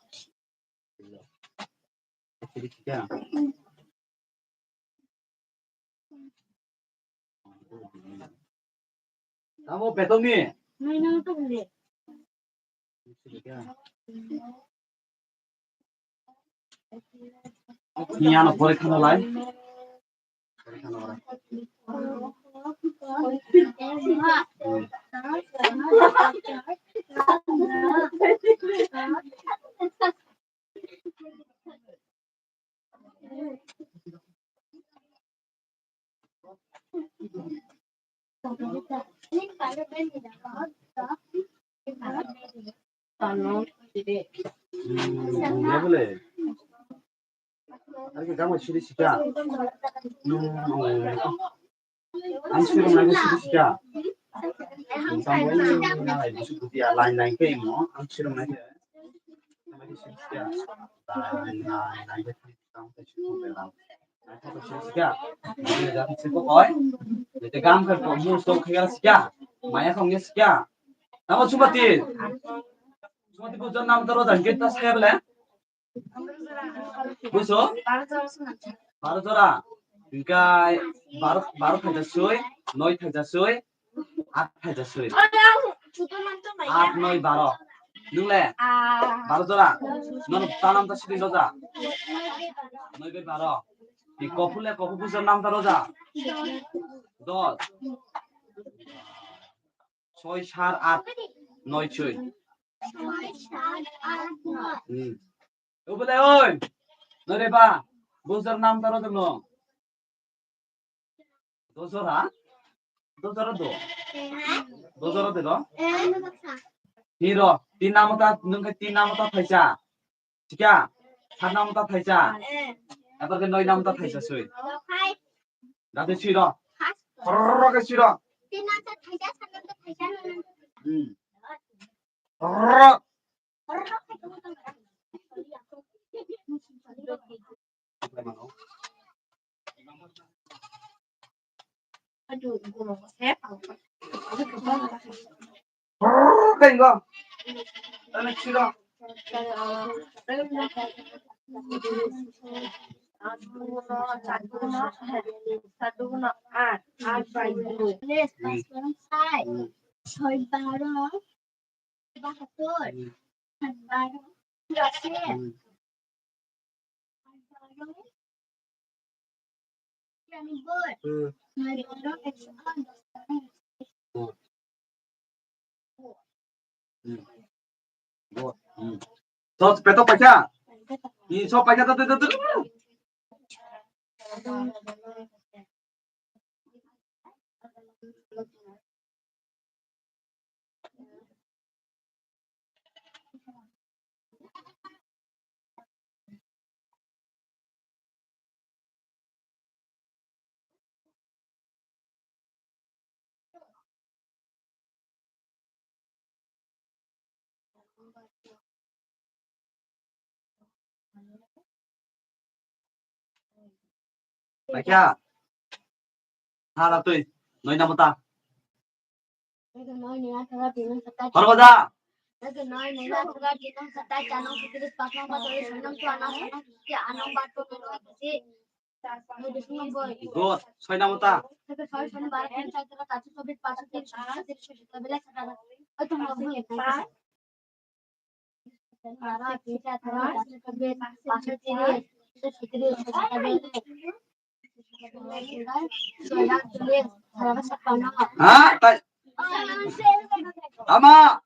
Tamo petong ni. Nai nang tong de. Ni ano pore khana lai. Hmm, ya boleh. Lagi kamu sini sih, Kak. Hmm, oh. Ang sirumnai bo sidi sida. Ang sirumnai khe imo, ang sirumnai khe. Line, line, line, line, line. Sikya. Sikya. Gam khe ko mu so khaya sikya. Maya khong sikya. Namo Sumati. Sumati pujon nam taro jang kita saya bele. Buso? Baro jora. Hingkai baro, baro thaisa sui, noi thaisa sui, at thaisa sui. At noi baro. Nungle? Baro jora. Non tanam ta sui doja. Noi bai baro. Ni kopule kopu buso nam ta roja. Dos. Soi sar at noi sui. Hmm. Ubule oi. Nore ba. Bujor nam taro dolo. Dojora? Dojora do. Dojora de do. Hiro. Tin namo ta, nung ke tin namo ta thaisa. Sikya. Sat namo ta thaisa. Ebar ke noi namo ta thaisa sui. Date sui ro. Roro ke sui ro. Hmm. Roro. Roro ke ingo. Date sui ro. Soi baro. Bahatur. Hmm. Hat baro. Hat baro. Hmm. Noi baro. Hmm. Hmm. Bo, hmm. So, peto paisa? Ni so paisa to, to, to, to. Paikha. Hala twi. Noi namo ta. Horbo da. Good. Soi namo ta. Ha? Tai. Tama.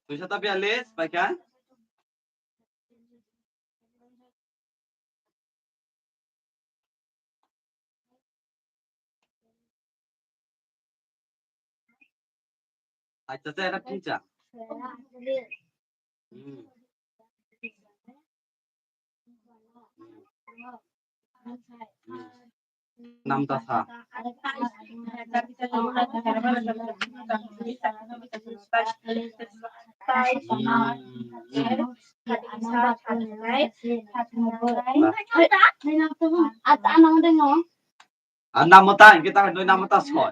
Tuisa ta bialis, paikha. Acha, acha, era pincha. Hmm. Hmm. Nam ta sa. Hmm. Ba. Ata nang dengo. Ah, namo ta, hingke ta, noi namo ta soi.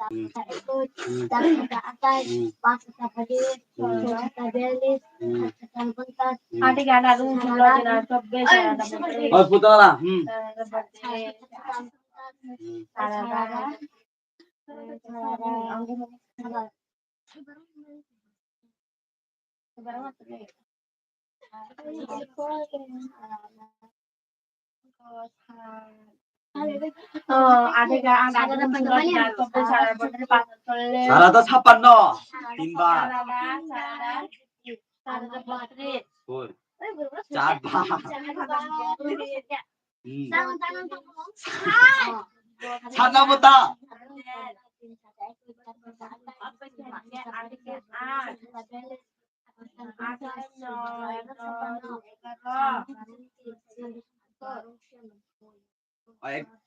Hmm. Hmm. Hmm. Hmm. Hmm. Oi, putala, hmm. Hmm. Sarada sappanno, tinbar. Hoi. Char bar. Hmm. Sana mata. Ek,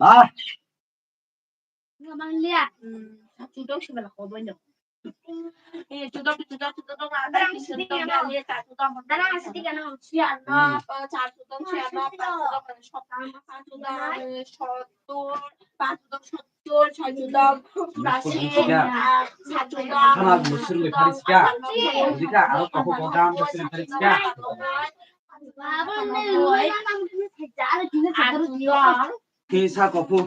Ah. Khana musur le pharis ka. Jika aro kapu bodam musur le pharis ka. Kisa kapu.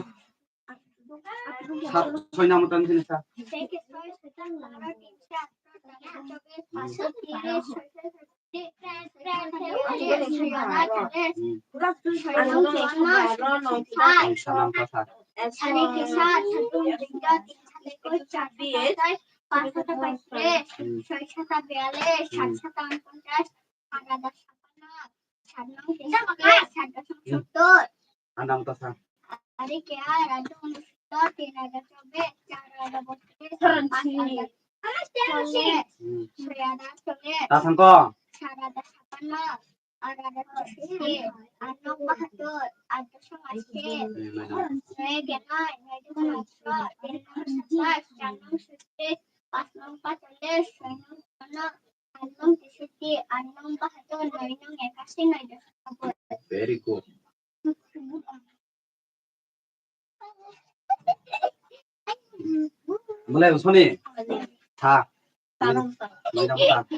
Sa-, soi namo tan sini sa. Sa nang ta sa. Anang ta sa. Ari ke a rado unisho tin hajar chobis, char hajar botris, panch hajar chollis, soi hajar chollis, ta sang ko. Sat hajar chappanno, aat hajar chowrashi, aat nong bahattor, aat doshom ashi, noi ke noi, noi doshom ashi, tin nong satais, char nong sotris, panch nong pachallis, soi nong chuppanno, aat nong tesotti, aat nong bahattor, noi nong ekashi, noi doshom nobboi. Very good. Boleh, Usmani. Tha. Tanong ta.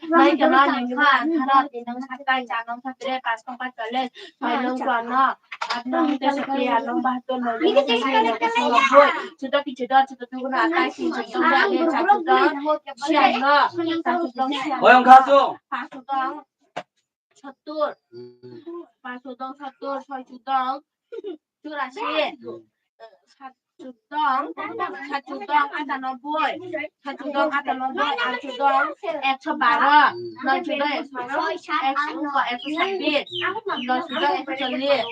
Mai kena nengkha, khara, tinong satai, chanong satre, pasong pachallis, soinong chuanno, atnong tesotti, atnong bahattor, noinong tesotti, noinong nobboi, chuda ki chuda, chuda duguna atai, tinsong dong, charsong dong, siyanno, charsong dong, siyanno, Oyong kha song. Pangsong dong, sottur. Hmm. Pangsong dong sottur, soisong dong churashi. Hmm. Satsong dong, satsong dong atanobboi, satsong dong atanobboi, atsong dong ekso baro, noisong dong ekso, ekso sabis, noisong dong ekso chollis.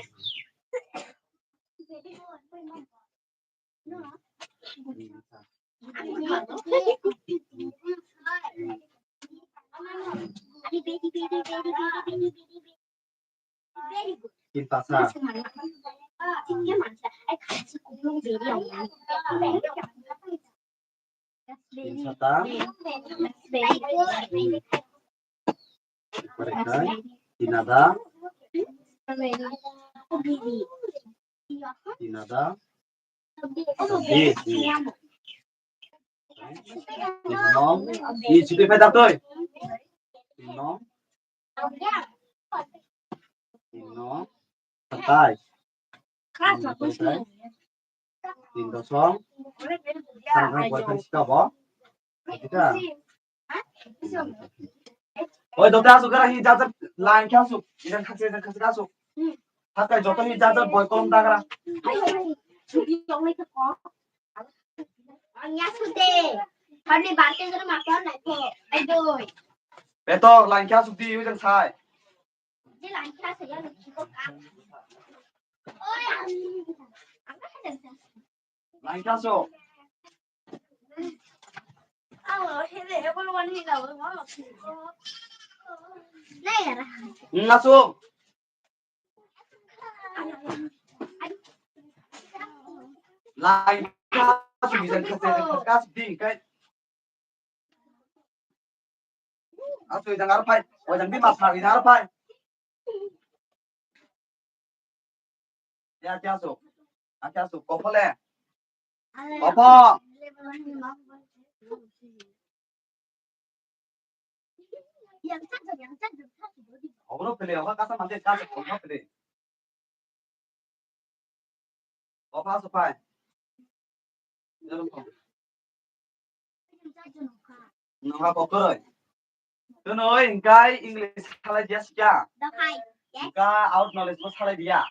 Kinpasa. Kinsata. Kinada. Kinada. Sabis. Tin nong. Ni chuti pai dak toi. Tin nong. Tin nong. Satais. Tin dosom. Sang sang koi koi sika bo. Sika. Oi, dota asuk gara hi jajar line khe asuk. Idan khasi, idan khasi asuk. Hakai joto hi jajar boi kolom dagra. Ang ya sude. Harni bate gara makan nai ko. Ai doi. Beto line khe asuk di, ujang sai. Di line khe asuk ya. Oi, ang. Ang ya sude. Line khe asuk. Nai yara. Ngasuk. Line khe asuk, line khe asuk, line khe asuk di, khe. Asuk, ijang aro phai. Ojang di ma phai, ijang aro phai. Ya, khe asuk. A, khe asuk. Kopo le. Kopo. Obo no pele, obo kasa mande kasa, obo no pele. Obo aso pai. Nokha kokroi. Tunoi hingkai English salai dia sika. Hingka out knowledge bo salai dia.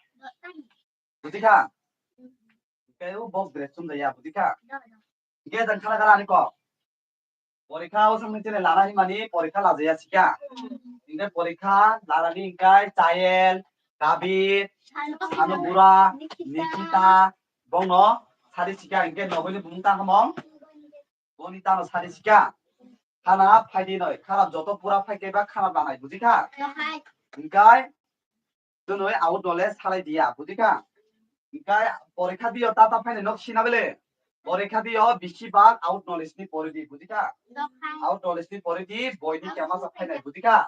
Buji kha? Hingkai o bok dress chum da ya, buji kha? Hingke jang khala khala ani kok. Porikha o samung tini lana himani porikha lajaya sika. Hingke porikha lana ni hingkai Chayel, Kabir, Anubura, Nikita, bongno sari sika hingke nogoni bumung tanghamong. Boni tano sari sika. Khana phaidi noi, khana joto pura phaikhe ba khana banai, buji kha? Hingkai tunoi out knowledge salai dia, buji kha? Hinkhe porikha diyo ta ta phainai nok sina bele. Porikha diyo bisi bak out knowledge ni poridi, bujikha? Out knowledge ni poridi, boi ni kemasa phainai, bujikha?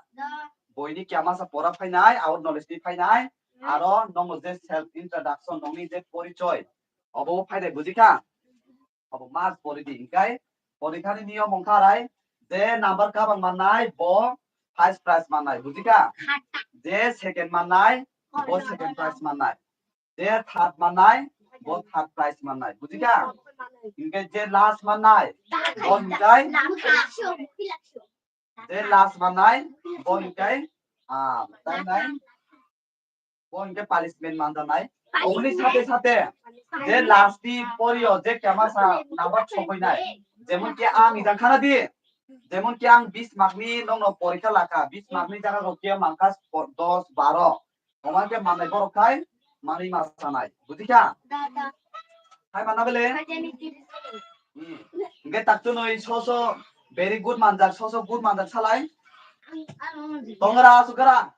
Boi ni kemasa pora phainai, out knowledge ni phainai, aro nokno je self introduction, nokni je porichoi, obo phainai, bujikha? Obo mas poridi, hinkhe porikha ni niyom wngkha rai, je number kabang mannai, bo first prize mannai, bujikha? Je second mannai, bo second prize mannai. Je third mannai, bo third prize mannai. Bujikha? Hinkhe je last mannai, bo hinkhe, je last mannai, bo hinkhe, ah, tai nai, bo hinkhe punishment manjanai. Oboni sate sate, je last ni porio, je kemasa number sokoinai. Jemon ki ang ijang khana di, jemon ki ang bis mark ni nokno porikha lakha, bis mark ni jaga rok khe mankha dos, baro. Omo khe manai borok khai manwi ma sanai. Bujikha? Khai manna bele? Hmm. Hinkhe taktunoi so so very good manjak, so so good manjak salai. Tongra asukara.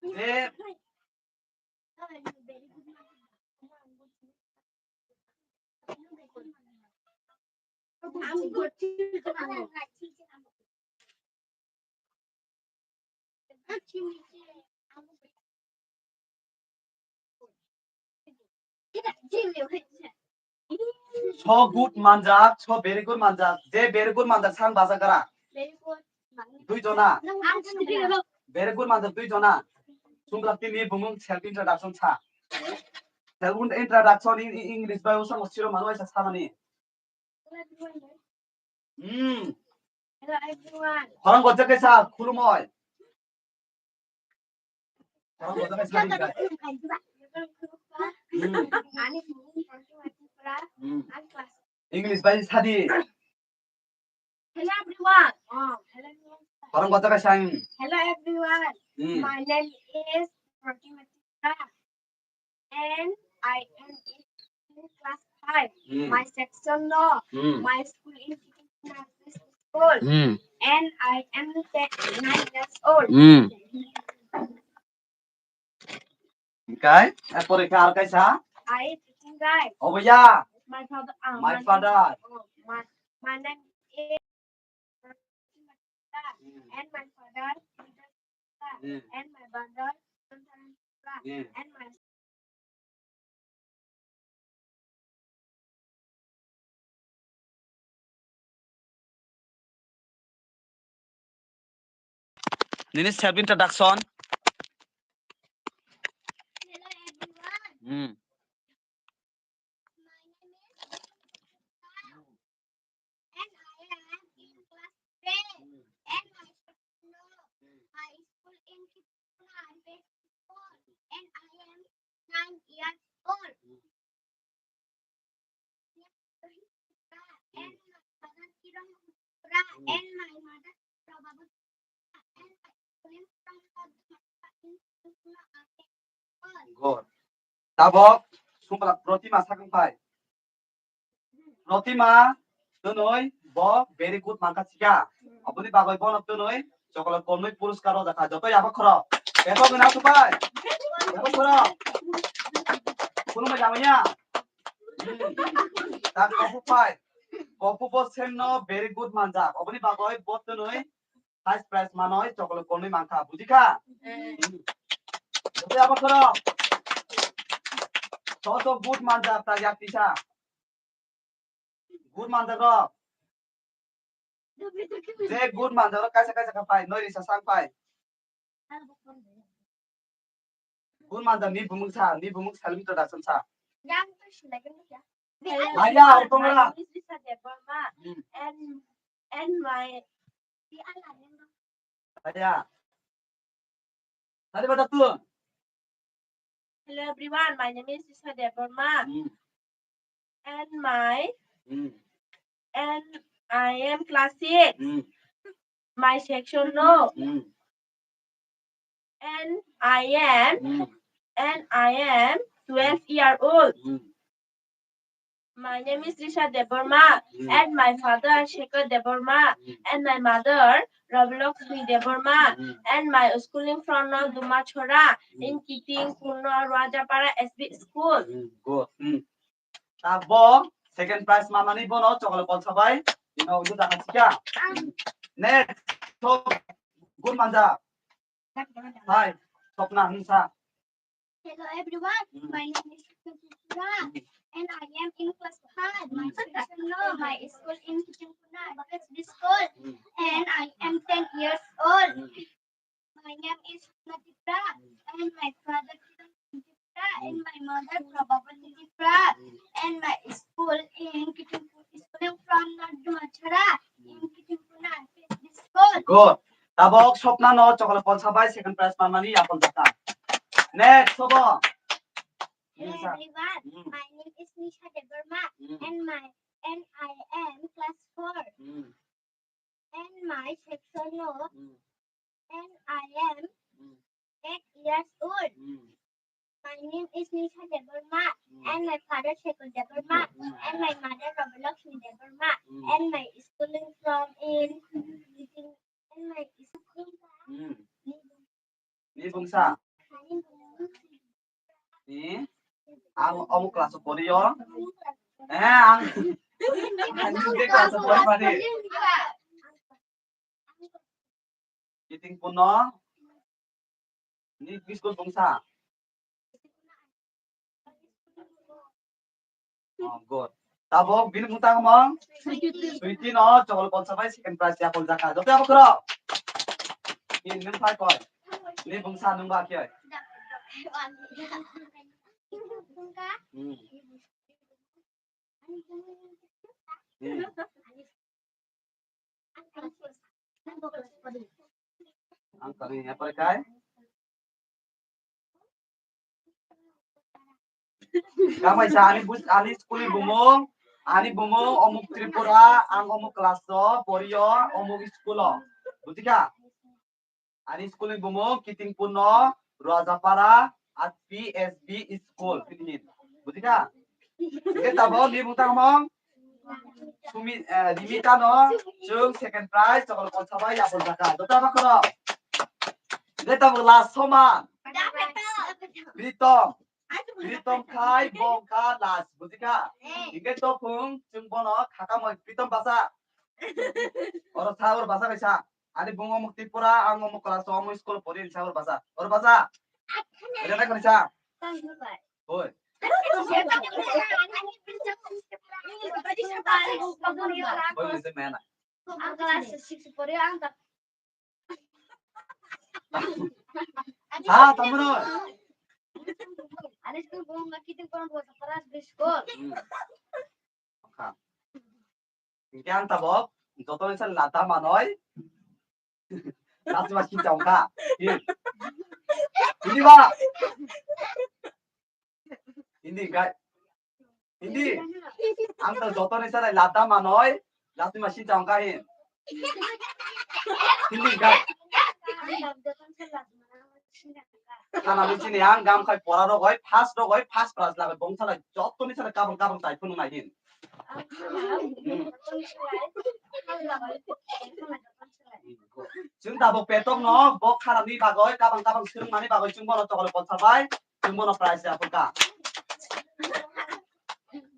Je So good manjak, so very good manjak. Je very good manjak sang baja gara. Dui jona. Very good manjak dui jona. Sumra tini bumung self introduction sa. Self introduction in, in English bai usang siro manu sa samani. Hmm. Hello everyone. Khorang gojak kaisa khulumoi. Khorang gojak kaisa khulumoi. Hmm. Ani bumung Fatima Tripura. Hmm. Ang class. English bai sadi. Hello everyone. Oh, hello everyone. Khorang gojak kaisa. Hello everyone. Hmm. My name is Fatima Tripura. And I am in class five. Hmm. My section no. Hmm. My school in school. Hmm. And I am te-, nine years old. Hmm. Hinkhe, erpore khe ar kaisa? I teaching guy. Obo ya? My father, uh, my father. Oh, my, my name is and my father, and my brother, and my Nini self introduction. Hello everyone. Hmm. My name is Sarah, and I am in class ten, and my school, my school in Tripura, and I am nine years old. And my father Kiran Tripura, and my mother Prabhavati. Good. Tabok sumla Protima sakang phai. Protima twnwi bo very good mankha sika. Aboni bagwi bono twnwi chocolate konwi puruskar rojak kha. Joto yabok khoro. Eko gina supai. Yabok khoro. Khulumbai jamanya. Hmm. Tak kopu pai. Kopu bo semno very good manjak. Aboni bagwi bo twnwi first prize manoi chocolate konwi mankha, bujikha? Eh. Joto yabok khoro. Joto good manjak ta yak tisa. Good manjak rok. Je good manjak rok kaisa kaisa kha pai, noi risa sang pai. Good manjak ni bumung sa, ni bumung self introduction sa. Yang tu sila kan ya. Maya, my name is Lisa Debbarma. Hmm. And And my Aya. Tadi pada tu. Hello everyone, my name is Isha Debbarma. Hmm. And my Hmm. And I am class six. Hmm. My section no. Hmm. And I am Hmm. And I am twelve year old. Hmm. My name is Risha Debbarma, mm, and my father Shekhar Debbarma, mm, and my mother Rabilakshmi Debbarma, mm, and my schooling from Nagduma Chhara, mm, in Kiting Purno Rajapara S B School. Mm, good. Mm. Tabok second prize manani bono chocolate bolsa bai. Ino udu dana sikya. Next. So, good manja. Hi, Swapna, hmm, sa. Hello everyone, mm, my name is Swapna Tripura, mm, and I am in class five. My, mm, section no, my school in Kiting Purno, S B School, mm, and I am ten years old. Mm. My name is Swapna Tripura, mm, and my father Kiran Tripura, and, mm, my mother Prabhavati Tripura, mm, and my school in Kiting Purno, school from Nagduma Chhara in, mm, Kiting Purno, S B School. Good. Tabok Swapna no chocolate bolsa bai second prize manmani yapon jata. Next, sobo. Hello, Nisha, everyone. Mm. My name is Nisha Debbarma, mm, and my, and I am class four. Mm. And my section no, mm, and I am, mm, eight years old. Mm. My name is Nisha Debbarma, mm, and my father Shekhar Debbarma, mm, and my mother Rabilakshmi Debbarma, mm, and my schooling from in, and my school. Mm. Ni bungsa. Ni ang omo class o pori o. Eh, ang. Ang ni class o pori mani. Kiting Purno. Ni school bungsa. Oh, good. Tabok bini bumung tangmung? Sweety. Sweety no chocolate bolsa bai second prize yapon jaka. Joto abo khoro. Ni nung phai koi. Ni bungsa nung ba koi. Hmm. Hmm. Ang kami apa kai? Kamai sa ani bus, ani school ni bumung, ani bumung omuk Tripura, ang omuk class o pori o, omuk school o. Buji kha? Ani school ni bumung Kiting Purno Rajapara at P S B school. Buji kha? Hingke tabok ni bumung tangmung? Sumi, eh, Rimita no, chwng second prize, chocolate bolsa bai yapon jaka. Joto abo khoro. Hingke tabok last soman. Pritom. Pritom khai, bong kha last, buji kha? Hingke tophung, chwng bono khakamoi Pritom basa. Oro sa, oro basa kaisa. Ani bung omuk Tripura, ang omuk class o, omuk school pori, sa oro basa. Oro basa. Ere na kani sa? Oi. Oi, ni se mena. Ang class six pori, ang ta. Ha, tamro. Ani school bung kiting kono basa, class B school. Hmm. Kha. Hingke ang tabok, joto ni sal lata manoi. Last ma sincha wngkha. Hi. Hindi ba? Hindi, guys. Hindi. Ang to joto ni sal lata manoi. Last ma sincha wngkha hi. Hindi, guys. Khana ni chini ang gam khai pora rogoi, first rogoi, first prize lagai bong salai, joto ni salai kabang kabang tai phunu nai hin. Hmm. Chwng tabok petok no, bo khana ni bagoi, kabang kabang swrwng mani bagoi, chwng bono chocolate bolsa bai, chwng bono prize ya phuka.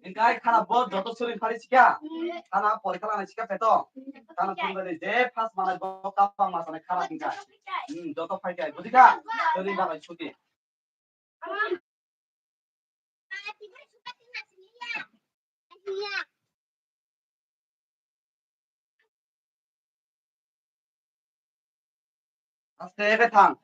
Hingkai khana bo joto suri phari sikha. Khana porikha lana sikha peto. Khana phunga de je first manai bo kabang ma sanai khana hingkai. Hmm, joto phai kai. Buji kha? Toni bagoi chuti. Aste khe thang.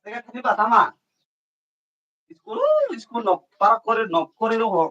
Tega thani ba tama. School, school nok para kore nok kore ro ho.